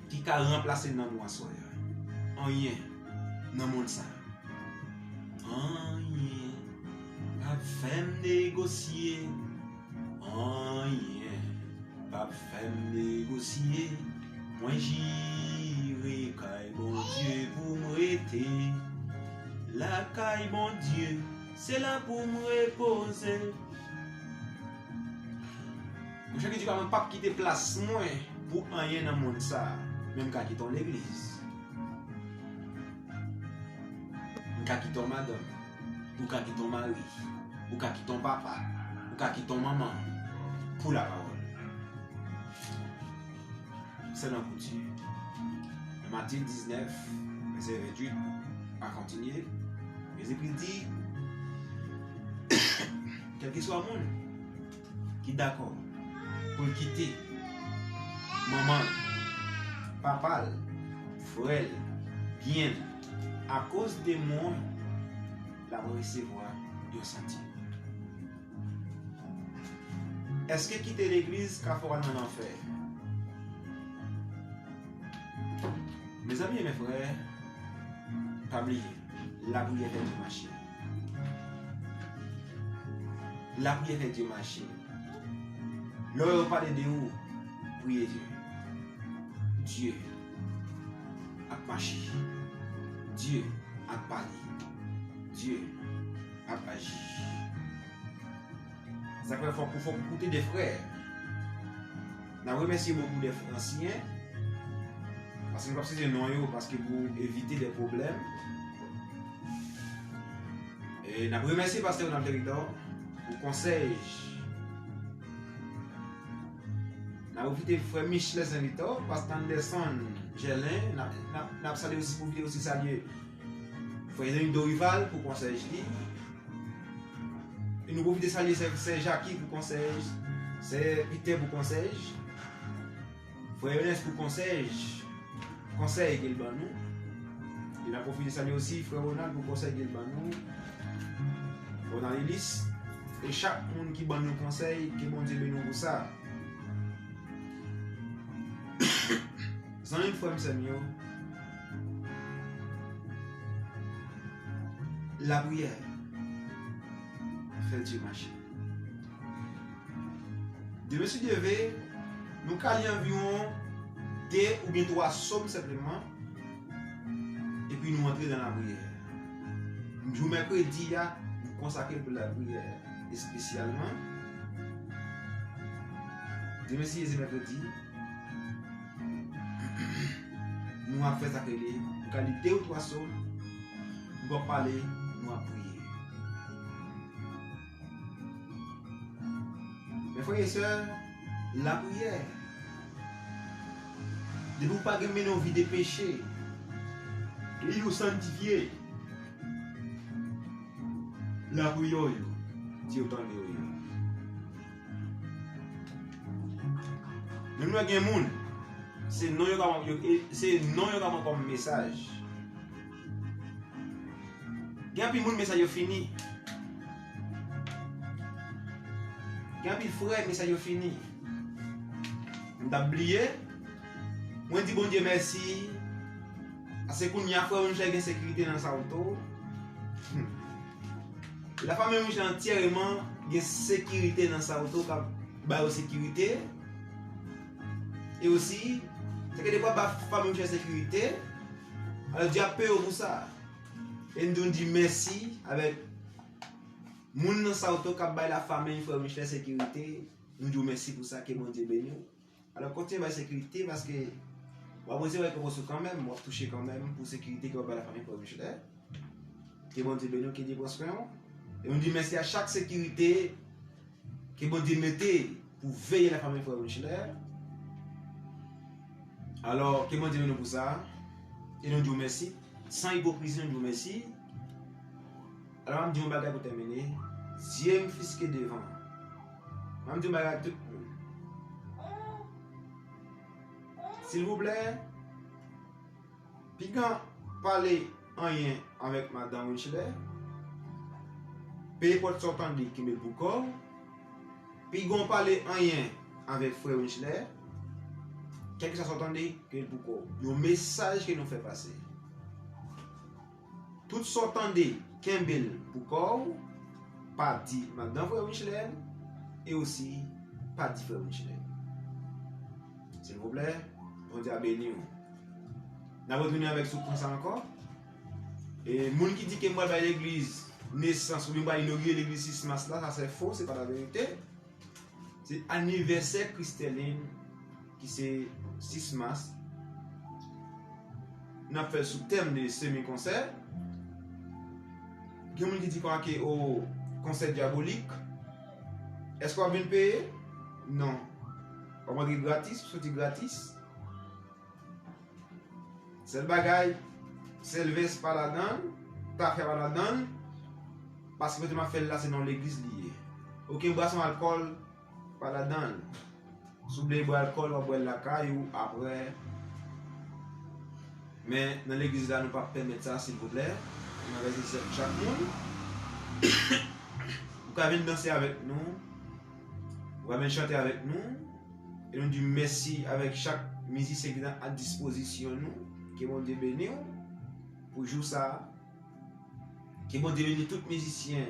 ki ka ranplase nanm ou aswè a. Anyen nan mond sa a. Anyen p ap fè m negosye. Anyen p ap fè m negosye. Mwen jire kay Bondye pou m rete. Lakay Bondye, se la pou m repoze. Monchè, ki di pa mwen p ap kite plas mwen pou anyen nan mond sa a. Men m ka kite yon legliz. M ka kite yon madanm. Ou ka kite yon mari. Ou ka kite yon papa. Ou ka kite yon manman. Pou lapawòl. Sè nan kouti. Nan Matye diznèf, vèsè venntuit, a kontinye. Jezikri di, kèlkeswa moun ki dakò pou l kite manman l, papa l, frè l, byen l, akoz de mwen, l ap resevwa yon santim. Èske kite legliz ka fè w al nan lanfè? Mezanmi e mè frè, pa bliye, lapriyè fè Dye mache. Lapriyè fè Dye mache. Lè w wè yo pale de ou, priye Dye. Dye ap mache. Dye ap pale. Dye ap aji. Sa k fè fòk ou, fòk ou koute de frè. N ap remèsye bokou de frè ansyen, paske nou p ap site non yo, paske pou evite de pwoblèm. E n ap remèsye pastè Ronald Théridor pou konsèy. N ap pwofite frè Michelet Saint Victor, pastè Anderson Gerlin, n ap, n ap, n ap salye osi, pwofite osi salye frè Jean-Luc Dorival pou konsèy li. E nou pwofite salye sè, sè Jackie pou konsèy, sè Peter pou konsèy, frè Ernest pou konsèy, konsèy ke l ban nou. E n ap pwofite salye osi frè Ronald pou konsèy ke l ban nou. Ronald Elis, e chak moun ki ban nou konsèy, ke Bondye beni w pou sa. Zanmi m, frè m, sè m yo, lapriyè fè Dye mache. Demen, si Dye ve, nou ka li anviwon de oubyen twa sòm senpleman, epi nou antre nan lapriyè. Jou mèkredi a, konsakre l pou lapriyè espesyalman. Demen, si Jezi mèkredi, nou ap fè sa k rele, nou ka li de ou twa sòm, nou p ap pale, nou ap priye. Men frè e sè, lapriyè, depi w pa gen mennen yon vi de peche, li ou sanntifye, lapriyè w yo, Dye tande w yo. Menm lè gen moun, se non yo ka, yo, e, se non yo ka ban kòm mesaj. Gen anpil moun, mesaj yo fini. Gen anpil frè, mesaj yo fini. M t ap bliye. Mwen di Bondye mèsi. Paske kounye a, frè Michel gen sekirite nan sa oto. Hmm. Lafanmi Michel antyèman gen sekirite nan sa oto k ap ba yo sekirite. E osi, se ke depi w ap ba fanmi Michel sekirite, alò Dye ap peye w pou sa. E nou di mèsi avèk moun nan sa oto k ap bay lafanmi frè Michel sekirite. Nou di w mèsi pou sa, ke Bondye beni w. Alò, kontinye bay sekirite, paske w ap resevwa rekonpans ou kanmenm, w ap touche kanmenm pou sekirite ke w ap bay lafanmi frè Michel. Ke Bondye beni w, ke Dye pran swen w. E nou di mèsi a chak sekirite ke Bondye mete pou veye lafanmi frè Michel. Alò, ke Bondye beni w pou sa. E nou di w mèsi. San ipokrizi, nou di w mèsi. Alò, m ap di yon bagay pou tèmine. Zye m fiske devan. M ap di yon bagay ak tout moun. Silvouplè, piga pale anyen avèk madanm Winchler. Pe enpòt sa w tande, kenbe l pou kò w. Piga w pale anyen avèk frè Winchler. Kèlkeswa sa w tande, kenbe l pou kò w. Yon mesaj ke nou fè pase. Tout sa w tande, kenbe l pou kò w, pa di madanm frè Winchler, e osi pa di frè Winchler. Silvouplè, Bondye a beni w. N ap retounen avèk sou pwen sa ankò. E moun ki di ke m pral bay legliz nesans oubyen m pral inogire legliz sis mas la, sa se fo, se pa laverite. Se anivèsè Christeline ki se sis mas. N ap fè l sou tèm de semi konsè. Gen moun ki di konsa ke o konsè dyabolik. Èske w ap vin peye? Non. W ap rantre gratis, w soti gratis. Sèl bagay, sèl vès pa ladan l, tafya pa ladan l, paske kote m ap fè l la se nan yon legliz li ye. Okenn bwason alkòl pa ladan l. Si w vle bwè alkòl, w ap bwè l lakay ou apre. Men nan legliz la, nou p ap pèmèt sa, silvouplè. N ap avèti chak moun. Ou ka vin danse avèk nou. Ou ka vin chante avèk nou. E nou di mèsi avèk chak mizisyen ki nan a dispozisyon nou. Ke Bondye beni w pou jou sa a. Ke Bondye beni tout mizisyen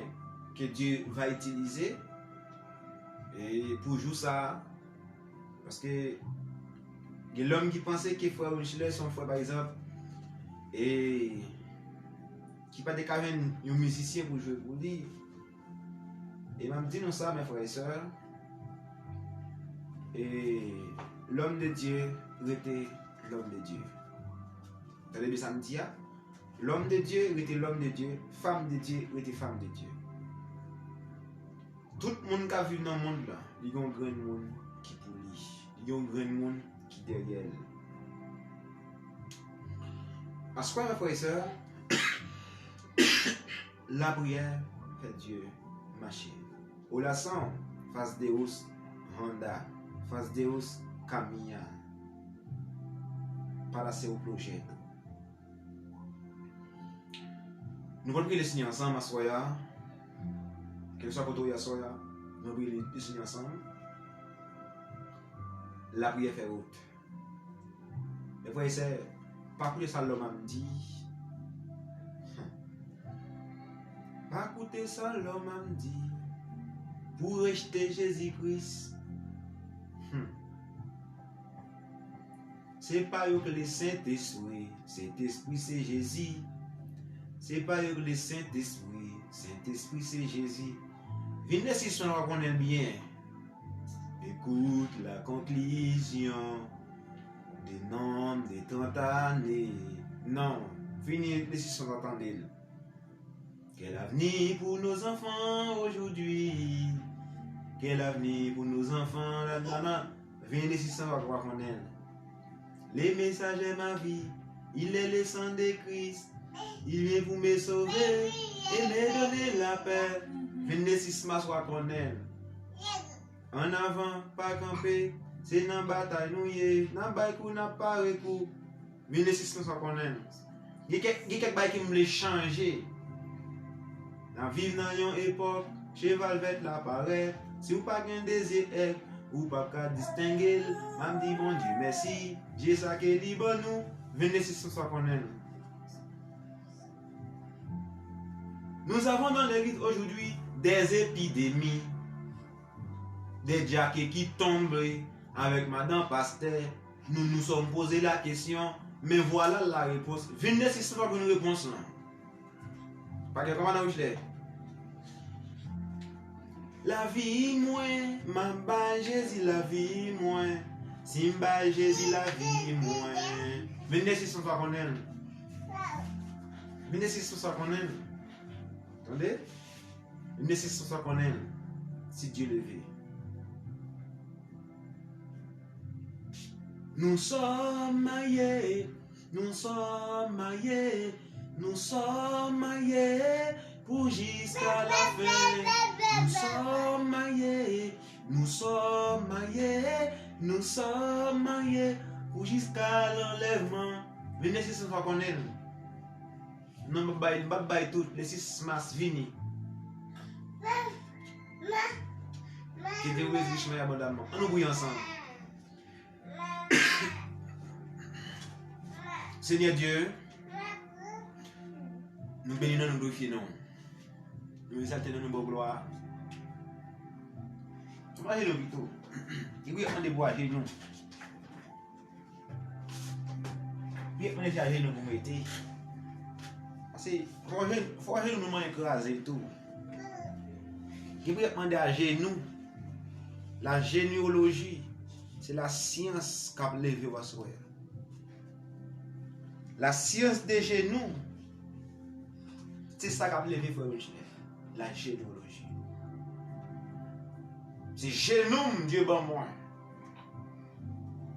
ke Dye va itilize, e, pou jou sa a. Paske gen lòm ki panse ke frè Winchler se yon frè, pa egzanp, e, ki pa te ka jwenn yon mizisyen pou jwe pou li. E m ap di nou sa, mes frères et sœurs, e, l'homme de Dieu rete l'homme de Dieu. Tande byen sa m di a? L'homme de Dieu rete l'homme de Dieu, femme de Dieu rete femme de Dieu. Tout moun k ap viv nan mond lan, li gen yon grenn moun ki pou li. Li gen yon grenn moun ki dèyè l. Aswè, mes frères et sœurs, lapriyè fè Dye mache. Oração faz Deus andar, faz Deus caminhar para seu projeto. Nou pral priye Lesenyè ansanm aswè a. Kèlkeswa kote w ye aswè a, nou priye Lesenyè ansanm. Lapriyè fè wout. Mes frères et sœurs, pa koute sa lòm ap di. Pa koute sa lòm ap di pou rejte Jezi Kris. Hmm. Se pa yo k le Sentespri, Sentespri se Jezi. Se pa yo k le Sentespri, Sentespri se Jezi. Vin lè sis lan, w a konnen l byen. Écoute la conclusion de nombre de trente années. Non, fini lè sis lan, w a tande l. Quel avenir pour nos enfants aujourd'hui? Quel avenir pour nos enfants? La, la, la. Vin lè sis lan, w a konnen l. Le message est ma vie, il est le sang de Christ. Il vient pour me sauver et me donner la paix. Vin lè sis lan, w a konnen l. An avan, pa kanpe, se nan batay nou ye. N ap bay kou, n ap pare kou. Vin lè sis lan, w a konnen l. Gen kèk, gen kèk bagay ke m vle chanje. N ap viv nan yon epòk, cheval vèt la parèt. Si w pa gen de zye èg, ou p ap ka distenge l. M ap di Bondye mèsi, je sa ke li ban nou. Vin lè sis lan, w a konnen l. Nous avons dans l'église aujourd'hui des épidémies, des diakè ki tonbe avec madame pasteur. Nous nous sommes posé la question, mais voilà la réponse. Vin lè sis lan, w a jwenn repons lan. Pa gen kòmandan Wichlè. Lavi mwen, m ap bay Jezi lavi mwen. Si m bay Jezi lavi mwen. Vin lè sis lan, w a konnen l. Vin lè sis lan, w a konnen l. Tande? Vin lè sis lan, w a konnen l. Si Dye le ve. Nous sommes mariés, nous sommes mariés, nous sommes mariés pour jusqu'à la fin. Nous sommes mariés, nous sommes mariés, nous sommes mariés pour jusqu'à l'enlèvement. Vin lè sis lan, w a konnen l. Non, m p ap bay, m p ap bay tout. Le six mars vini. Ke Dye w esi richman e abondamman. An nou priye ansanm. Senyè Dye, nou beni non, nou glorifye non. Nou egzalte non, nou ba w glwa. Nou ajenou pito. Ki priye mande pou ajenou. Piye mwen se ajenou pou mete. Paske fò je-, fò ajenou nou manyen kraze l tou. Ki priye mande ajenou. La généalogie, se lasyans k ap leve w aswè a. Lasyans de jenou, se sa k ap leve frè Richnef. La généalogie. Se jenou m Dye ban mwen.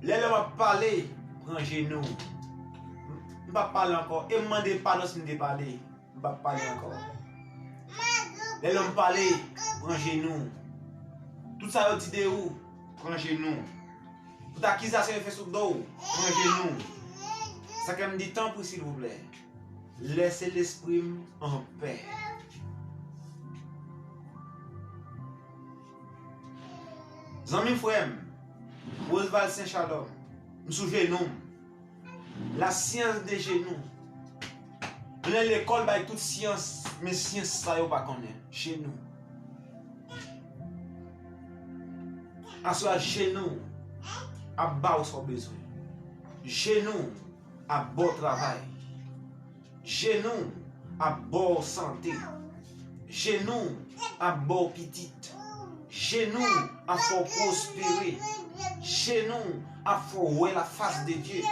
Lè lè m ap pale, pran jenou. M p ap pale ankò. E m mande padon si m te pale. M p ap pale ankò. Lè lè m pale, pran jenou. Tout sa yo di de ou, pran jenou. Tout akizasyon yo fè sou do w, pran jenou. Sa k fè m di tanpri silvouplè. Lèse lespri m anpè. Zanmi m, frè m, Roseval Sen Chalòm, m sou jenou m. Lasyans de jenou. Mwen lekòl bay tout syans, men syans sa yo pa konnen. Jenou. Aswè a jenou ap ba w sa w bezwen. Jenou ap ba w travay. Jenou ap ba w sante. Jenou ap ba w pitit. Jenou ap fè w pwospere. Jenou ap fè w wè la fas de Dye.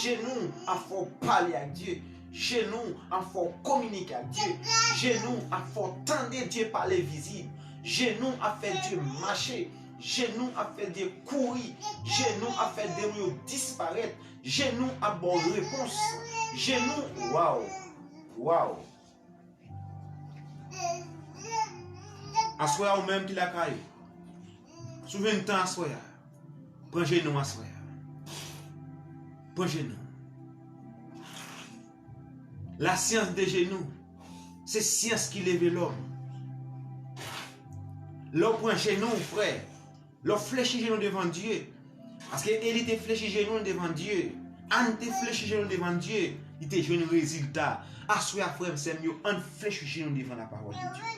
Jenou ap fè w pale ak Dye. Jenou ap fè w kominike ak Dye. Jenou ap fè w tande Dye pale vizib. Jenou ap fè Dye mache. Jenou ap fè Dye kouri. Jenou ap fè demon yo disparèt. Jenou ap ba w repons. Jenou, waw. Waw. Aswè a, ou menm ki lakay ou, si w jwenn tan aswè a, pran jenou aswè a. Pran jenou. Lasyans de jenou, se syans ki leve lòm. Lè w pran jenou, frè, lè w flechi jenou devan Dye, paske Eli te flechi jenou l devan Dye, Ann te flechi jenou l devan Dye, li te jwenn rezilta. Aswè a, frè m, sè m yo, ann flechi jenou devan lapawòl de Dye.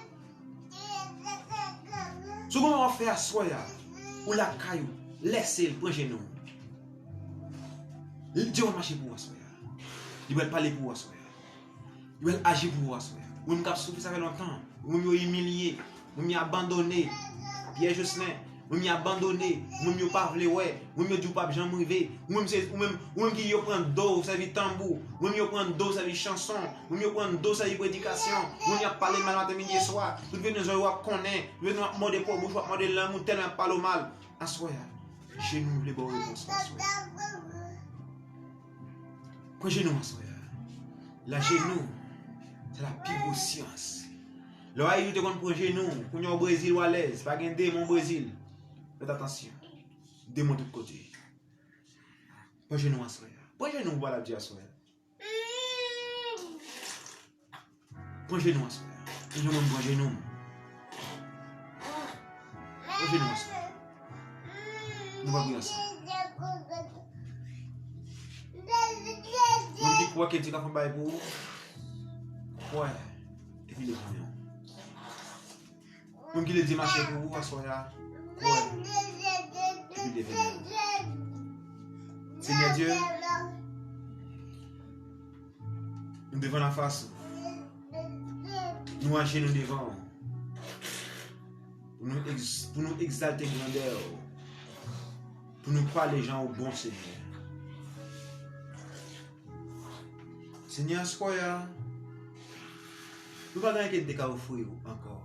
Si w gon bagay w ap fè aswè a, ou lakay ou, lèse l, pran jenou w. Dye pral mache pou ou aswè a. Li pral pale pou ou aswè a. Li pral aji pou ou aswè a. Moun k ap soufri sa fè lontan. Moun yo imilye. Moun yo abandone. Pierre Jocelyn. Moun yo abandone. Moun yo pa vle wè. Moun yo di w p ap janm rive. Ou menm se, ou menm, ou menm ki yo pran do w sèvi tanbou. Ou menm yo pran do w sèvi chanson. Ou menm yo pran do w sèvi predikasyon. Ou menm y ap pale mal maten, midi e swa. Tout vini zò w ap konnen. Tout vini w ap mòde po bouch, w ap mòde lang ou tèlman y ap pale w mal. Aswè a, jenou vle ba w repons aswè a. Pran jenou aswè a. La jenou, se la pi gwo syans. Lè w Ayiti ou te konn pran jenou, kounye a w Brezil ou alèz, pa gen demon Brezil. Fèt atansyon. Demon tout kote. Pran jenou aswè a. Pran jenou pou pale ak Dye aswè a. Pran jenou aswè a. Jan mwen pran jenou m. Pran jenou aswè a. Nou va priye ansanm. Moun ki kwè ke Dye ka fè yon bagay pou ou, kwè epi leve men w. Moun ki leve mache pou ou aswè a, kwè epi leve men w. Senyè Dye, nou devan lafas ou. Nou ajenou devan ou. Pou nou, pou nou egzalte grandè ou. Pou nou pale jan ou bon, Senyè. Senyè, aswè a, nou pa gen anyen ke nou te ka ofri ou ankò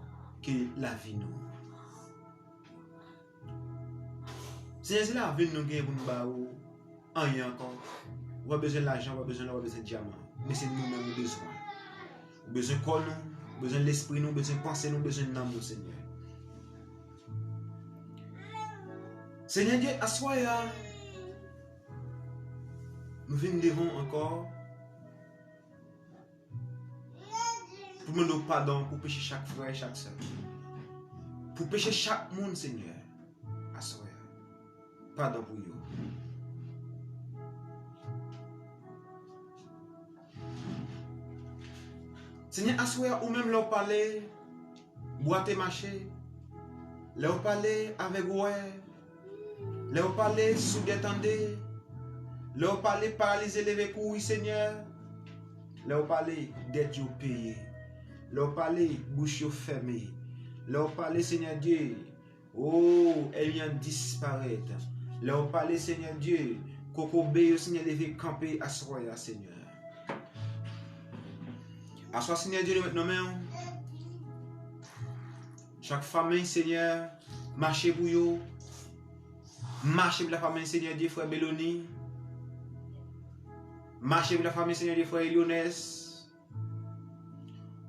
ke lavi nou. Senyè, se lavi n nou gen pou nou ba ou anyen ankò. Ou pa bezwen lajan, ou pa bezwen lò, ou pa bezwen dyaman. Men se nou menm ou bezwen. Ou bezwen kò nou, ou bezwen lespri nou, ou bezwen panse nou, ou bezwen nanm nou, Senyè. Senyè Dye, aswè a, nou vin devan w ankò. Pou mande w padon pou peche chak frè e chak sè. Pou peche chak moun, Senyè, aswè a. Padon pou yo. Senyè, aswè a, ou menm lè w pale, bwate mache. Lè w pale, avèg wè. Lè w pale, soudè tande. Lè w pale, paralize leve kouri, Senyè. Lè w pale, dèt yo peye. Lè w pale, bouch yo fèmen. Lè w pale, Senyè Dye, o, ènmi an disparèt. Lè w pale, Senyè Dye, kokobe yo, Senyè, leve kanpe aswè a, Senyè. Aswè, Senyè Dye, nou met nan men w chak fanmi, Senyè, mache pou yo. Mache pou lafanmi, Senyè Dye, frè Beloni. Mache pou lafanmi, Senyè Dye, frè Eliones.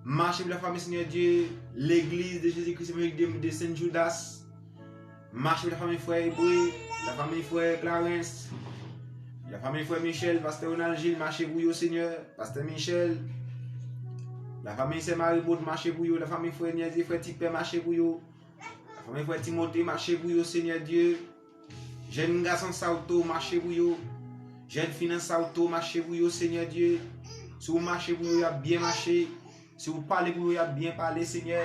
Mache pou lafanmi, Senyè Dye, Legliz de Jezi Kris Evanjelik de, de Sen Joudas. Mache pou lafanmi frè Ebre, lafanmi frè Clarens, lafanmi frè Michel, pastè Ronald Gilles, mache pou yo, Senyè, pastè Michel, lafanmi sè Marie Maud, mache pou yo, lafanmi frè Nièz e frè Tipè, mache pou yo, lafanmi frè Timote, mache pou yo, Senyè Dye. Jèn gason Sauto, mache pou yo. Jèn fi nan Sauto, mache pou yo, Senyè Dye. Si w mache pou yo, y ap byen mache. Si w pale pou yo, y ap byen pale, Senyè.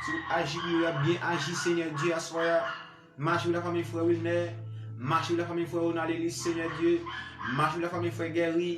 Si w aji pou yo, y ap byen aji, Senyè Dye, aswè a. Mache pou lafanmi frè Wilner. Mache pou lafanmi frè Ronald Elis, Senyè Dye. Mache pou lafanmi frè Guerry.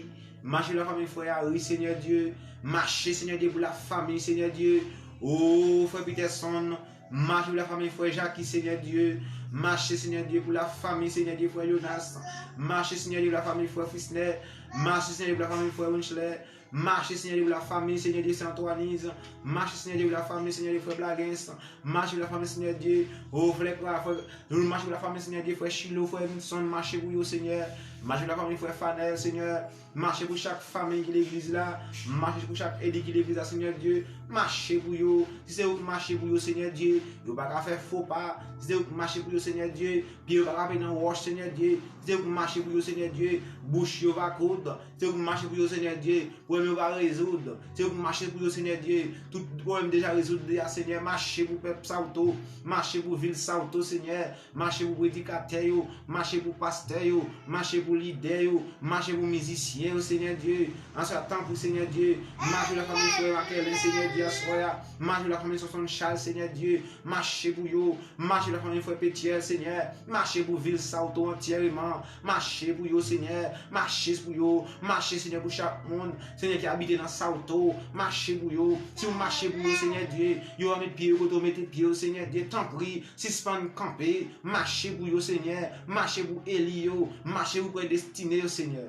Mache pou lafanmi frè Harry, Senyè Dye. Mache, Senyè Dye, pou lafanmi, Senyè Dye. O, frè Peterson. Mache pou lafanmi frè Jackie, Senyè Dye. Mache, Senyè Dye, pou lafanmi, Senyè Dye, frè Jonas. Mache, Senyè Dye, pou lafanmi frè Frisner. Mache, Senyè Dye, pou lafanmi frè Winchler. Mache, Senyè Dye, pou lafanmi, Senyè Dye, Sen Antwaniz. Mache, Senyè Dye, pou lafanmi, Senyè Dye, frè Blagens. Mache pou lafanmi, Senyè Dye. O, frè Pra, frè, nou mache pou lafanmi, Senyè Dye, frè Chilo, frè Evinson, mache pou yo, Senyè. Mache pou lafanmi, frè Fanel, Senyè. Mache pou chak fanmi ki legliz la. Mache pou chak ede ki legliz la, Senyè Dye. Mache pou yo. Si se ou ki mache pou yo, Senyè Dye, yo pa ka fè fo pa. Si se ou ki mache pou yo, Senyè Dye, pye yo pa ka pete nan wòch, Senyè Dye. Si se ou ki mache pou yo, Senyè Dye, bouch yo va koud. Si se ou ki mache pou yo, Senyè Dye, pwoblèm yo va rezoud. Si se ou ki mache pou yo, Senyè Dye, tout pwoblèm deja rezoud deja, Senyè. Mache pou pèp Sauto. Mache pou vil Sauto, Senyè. Mache pou predikatè yo, mache pou pastè yo, mache pou lidè yo, mache pou mizisyen yo, Senyè Dye. Aswè a, tanpri, Senyè Dye, mache pou lafanmi frè Makelin, Senyè Dye, aswè a. Mache pou lafanmi Sonson Charles, Senyè Dye, mache pou yo. Mache pou lafanmi frè Petyèl, Senyè. Mache pou vil Sauto antyèman. Mache pou yo, Senyè. Mache pou yo. Mache, Senyè, pou chak moun. Senyè, ki abite nan Saoto, mache pou yo. Si w mache pou yo, Senyè Dye, yo va met pye yo kote w mete pye yo, Senyè Dye. Tanpri, sispann kanpe, mache pou yo, Senyè. Mache pou eli yo, mache pou prè destine yo, Senyè.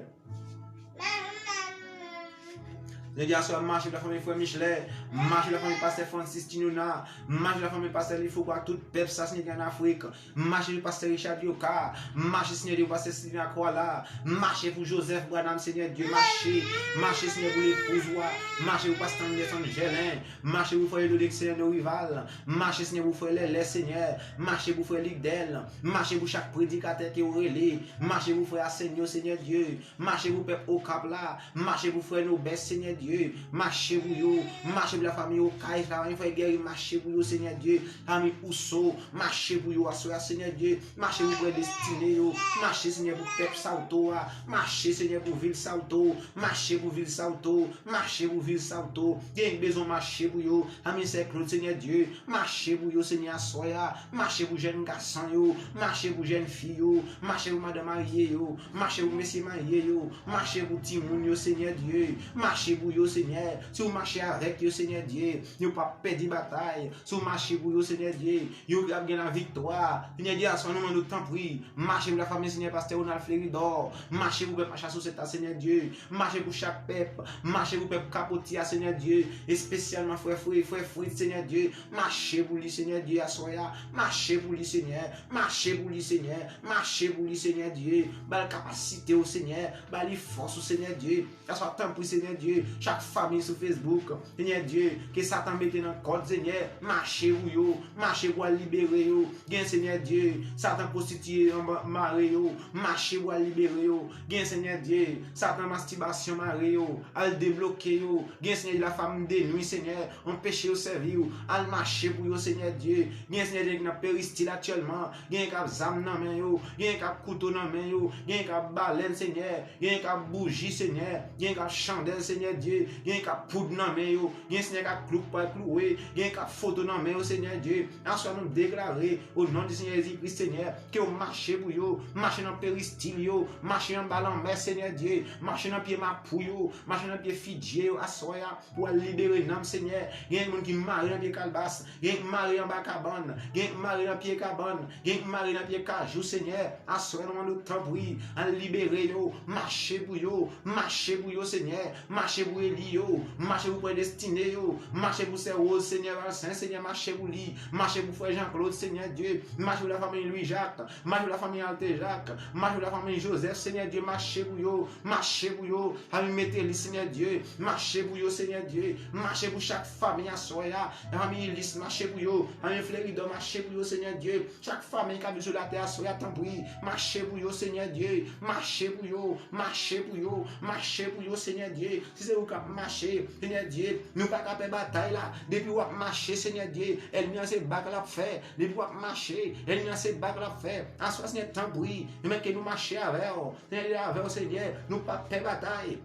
Jodi a swa, mache pou lafanmi frè Michelet, mache pou lafanmi pastè Francis Tinona, mache pou lafanmi pastè Lifou, pou tout pèp sa, Senyè, ki ann Afrik. Mache pou pastè Richard Yoka, mache, Senyè Dye, pou pastè Sylvain Aquala, mache pou Joseph Branham, Senyè Dye, mache, mache, Senyè, pou lepouz ou a, mache pou pastè Anderson Gelin, mache pou frè Ludovic, Senyè, Norival, mache, Senyè, pou frè Lèlè, Senyè, mache pou frè Lidèl, mache pou chak predikatè ke w rele, mache pou frè Asenyo, Senyè Dye, mache pou pèp Okap la, mache pou frè Nobès, Senyè Dye, mache pou yo, mache pou lafanmi Okay, lafanmi frè Guerry, mache pou yo, Senyè Dye, lafanmi Ouso, mache pou yo aswè a, Senyè Dye, mache pou prè destine yo, mache, Senyè, pou pèp Saoto a, mache, Senyè, pou vil Saoto, mache pou vil Saoto, mache pou vil Saoto, gen bezwen mache pou yo, lafanmi sè Claude, Senyè Dye, mache pou yo, Senyè, aswè a, mache pou jèn gason yo, mache pou jèn fi yo, mache pou madanm marye yo, mache pou mesye marye yo, mache pou timoun yo, Senyè Dye, mache pou yo, Senyè. Si w mache avèk yo, Senyè Dye, yo p ap pèdi batay. Si w mache pou yo, Senyè Dye, yo ap gen laviktwa. Senyè Dye, aswè a nou mande w, tanpri, mache pou lafanmi, Senyè, pastè Ronald Fleridor, mache pou pèp Machasosèt la, Senyè Dye, mache pou chak pèp, mache pou pèp Kapoti a, Senyè Dye, espesyalman frè Fri, frè Fritz, Senyè Dye, mache pou li, Senyè Dye, aswè a, mache pou li, Senyè, mache pou li, Senyè, mache pou li, Senyè Dye, ba l kapasite w, Senyè, ba li fòs ou, Senyè Dye, aswè a, tanpri, Senyè Dye, chak fanmi sou Facebook, Senyè Dye, ke Satan mete nan kòd, Senyè, mache pou yo, mache pou al libere yo, gen, Senyè Dye, Satan pwostitiye anba mare yo, mache pou al libere yo, gen, Senyè Dye, Satan mastibasyon mare yo, al debloke yo, gen, Senyè Dye, lafanm de nwi, Senyè, anpeche yo sèvi w, al mache pou yo, Senyè Dye, gen, Senyè Dye, ki nan peristil aktyèlman, gen k ap zam nan men yo, gen k ap kouto nan men yo, gen k ap balèn, Senyè, gen k ap bouji, Senyè, gen k ap chandèl, Senyè Dye, gen k ap poud nan men yo, gen, Senyè, k ap klouk pral klouwe, gen k ap foto nan men yo, Senyè Dye. Aswè a nou deklare, o non de Senyè Jezi Kris, Senyè, ke w mache pou yo, mache nan peristil yo, mache anba lanmè, Senyè Dye, mache nan pye mapou yo, mache nan pye fidye yo, aswè a, pou al libere nanm, Senyè. Gen moun ki mare nan pye kalbas, gen k mare anba kabann, gen k mare nan pye kabann, gen k mare nan pye kajou, Senyè. Aswè a nou mande w, tanpri, al libere yo, mache pou yo, mache pou yo, Senyè, mache pou eli yo, mache pou prè destine yo, mache pou sè Rose, Senyè, Valsen, Senyè, mache pou li, mache pou frè Jean Claude, Senyè Dye, mache pou lafanmi Louis Jacques, mache pou lafanmi Altejac, mache pou lafanmi Joseph, Senyè Dye, mache pou yo, mache pou yo, fanmi Metelis, Senyè Dye, mache pou yo, Senyè Dye, mache pou chak fanmi aswè a, fanmi Ilis, mache pou yo, fanmi Fleridor, mache pou yo, Senyè Dye, chak fanmi k ap viv sou latè aswè a, tanpri, mache pou yo, Senyè Dye, mache pou yo, mache pou yo, mache pou yo, Senyè Dye, si se ou k ap mache, Senyè Dye, nou pa ka pè batay la, depi w ap mache, Senyè Dye, ènmi an se bak l ap fè, depi w ap mache, ènmi an se bak l ap fè, aswè a, Senyè, tanpri, pèmèt ke nou mache avè w, Senyè, avè w, Senyè, nou p ap pè batay.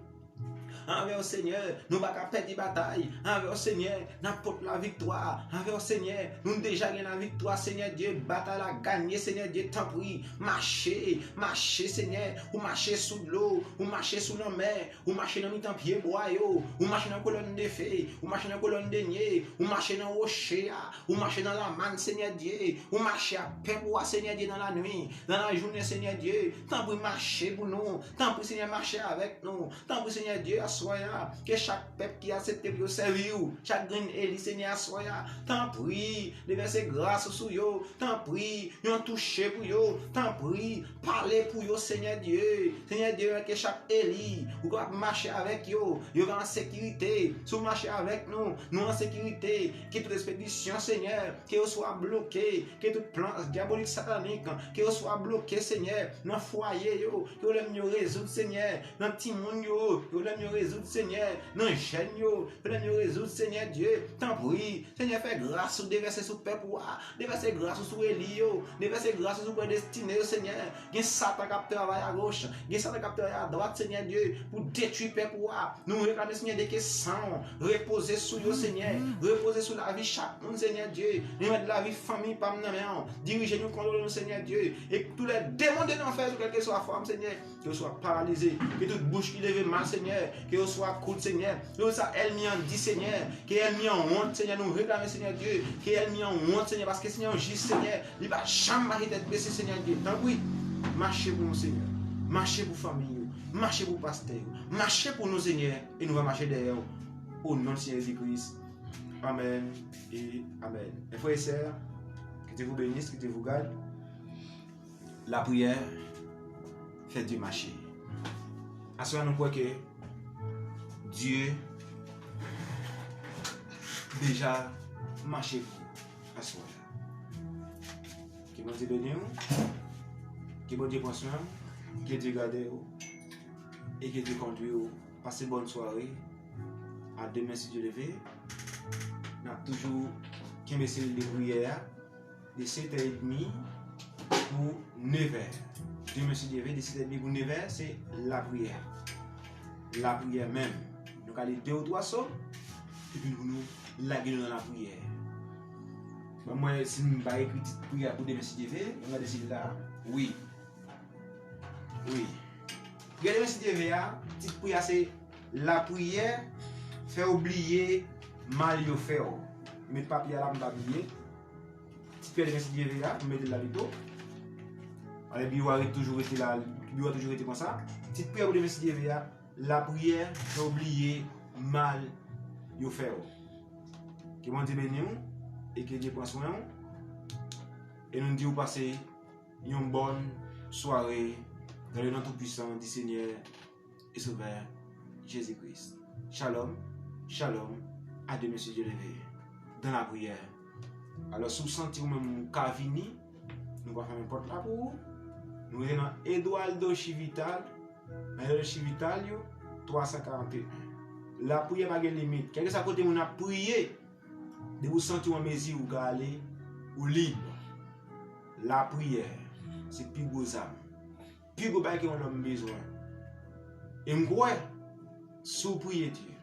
Avè w, Senyè, nou pa ka pèdi batay. Avè w, Senyè, n ap pot laviktwa. Avè w, Senyè, nou deja gen laviktwa, Senyè Dye. Batay la ganye, Senyè Dye, tanpri. Mache, mache, Senyè. Ou mache sou dlo, ou mache sou lanmè, ou mache nan mitan pyebwa yo, ou mache nan kolòn de fe, ou mache nan kolòn de nye, ou mache nan woche a, ou mache nan lamann, Senyè Dye. Ou mache ak pèp ou a, Senyè Dye, nan lanwi, nan lajounen, Senyè Dye. Tanpri, mache pou nou. Tanpri, Senyè, mache avèk nou. Tanpri, Senyè Dye, aswè a, ke chak pèp ki aksepte pou yo sèvi w, chak grenn eli, Senyè, aswè a, tanpri, devèse gras ou sou yo, tanpri, yon touche pou yo, tanpri, pale pou yo, Senyè Dye. Senyè Dye, ke chak eli, ou kapab mache avèk yo, yo va an sekirite. Si w mache avèk nou, nou an sekirite. Ke tout ekspedisyon, Senyè, ke yo swa bloke, ke tout plan dyabolik satanik, ke yo swa bloke, Senyè, nan fwaye yo, ke pwoblèm yo rezoud, Senyè, nan timoun yo, ke pwoblèm yo rezoud, Senyè, nan jèn yo, ke pwoblèm yo rezoud, Senyè Dye, tanpri, Senyè, fè gras ou devèse sou pèp ou a, devèse gras ou sou eli yo, devèse gras ou sou predestine yo, Senyè. Gen Satan k ap travay agoch, gen Satan k ap travay adwat, Senyè Dye, pou detwi pèp ou a. Nou reklame, Senyè Dye, ke san w repoze sou yo, Senyè. Repoze sou lavi chak moun, Senyè Dye. Remèt lavi fanmi pa m nan men w. Dirije nou, kontwole nou, Senyè Dye. E tou lè demon de lanfè, sou kèlkeswa fòm, Senyè, ke yo swa paralize. Ke tout bouch ki leve mal, Senyè, Ke yo swa kout, Senyè. Ke yo swa ènmi an di, Senyè. Ke ènmi an wont, Senyè. Nou reklame, Senyè Dye. Ke ènmi an wont, Senyè, paske Senyè an jis, Senyè. Li pa janm mache tèt bese, Senyè Dye. Tanpri, mache pou nou, Senyè. Mache pou fanmi yo. Mache pou pastè yo. Mache pou nou, Senyè. E nou va mache dèyè w. O non de Senyè Jezi Kris. Amèn e amèn. Mes frères et sœurs, que Dieu vous bénisse, que Dieu vous garde. Lapriyè fè Dye mache. Aswè a nou kwè ke Dye deja mache pou ou aswè a. Ke Bondye beni w, ke Bondye pran swen w, ke Dye gade w e ke Dye kondwi w. Pase bòn sware. A demen si Dye le ve. N ap toujou kenbe selil de priyè a de sèt è edmi pou nèf è. Demen si Dye ve, de sèt è edmi pou nèf è, se lapriyè. Lapriyè menm. Nou ka li de ou twa sòm, epi pou nou lage nou nan lapriyè. Ban m wè si m pa ekri tit priyè pou demen si Dye ve. Ban m gade si l la. Wi. Wi. Priyè demen si Dye ve a, tit priyè a se lapriyè fè w bliye mal yo fè w. Met papye a la pou m pa bliye. Tit priyè demen si Dye ve a, m mete l la pito. Ale, biwo a ret toujou rete la, biwo a toujou rete konsa. Tit priyè pou demen si Dye ve a, lapriyè fè w bliye mal yo fè w. Ke Bondye beni w e ke Dye pran swen w. E nou di w pase yon bòn sware dans le nom tout puissant du Seigneur et Sauveur Jésus-Christ. Shalom, shalom, à demain si Dieu le veut, dans la prière. Alò, si w santi w menm ou ka vini, nou pa fèmen pòt la pou ou. Nou rete nan Eduardo Chivital, nan Eduardo Chivital yo, twa san karant e en. Lapriyè pa gen limit. Kèlkeswa kote moun ap priye, depi w santi w an mezi, ou ka ale, ou lib. Lapriyè, se pi gwo zam. Pi gwo bagay ke yon nonm bezwen. E m kwè, si w priye Dye,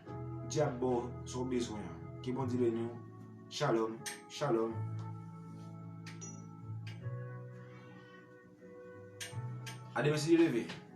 Dye ap ba w sa w bezwen an. Ke Bondye beni w. Shalom, shalom. A demen si Dye le veut.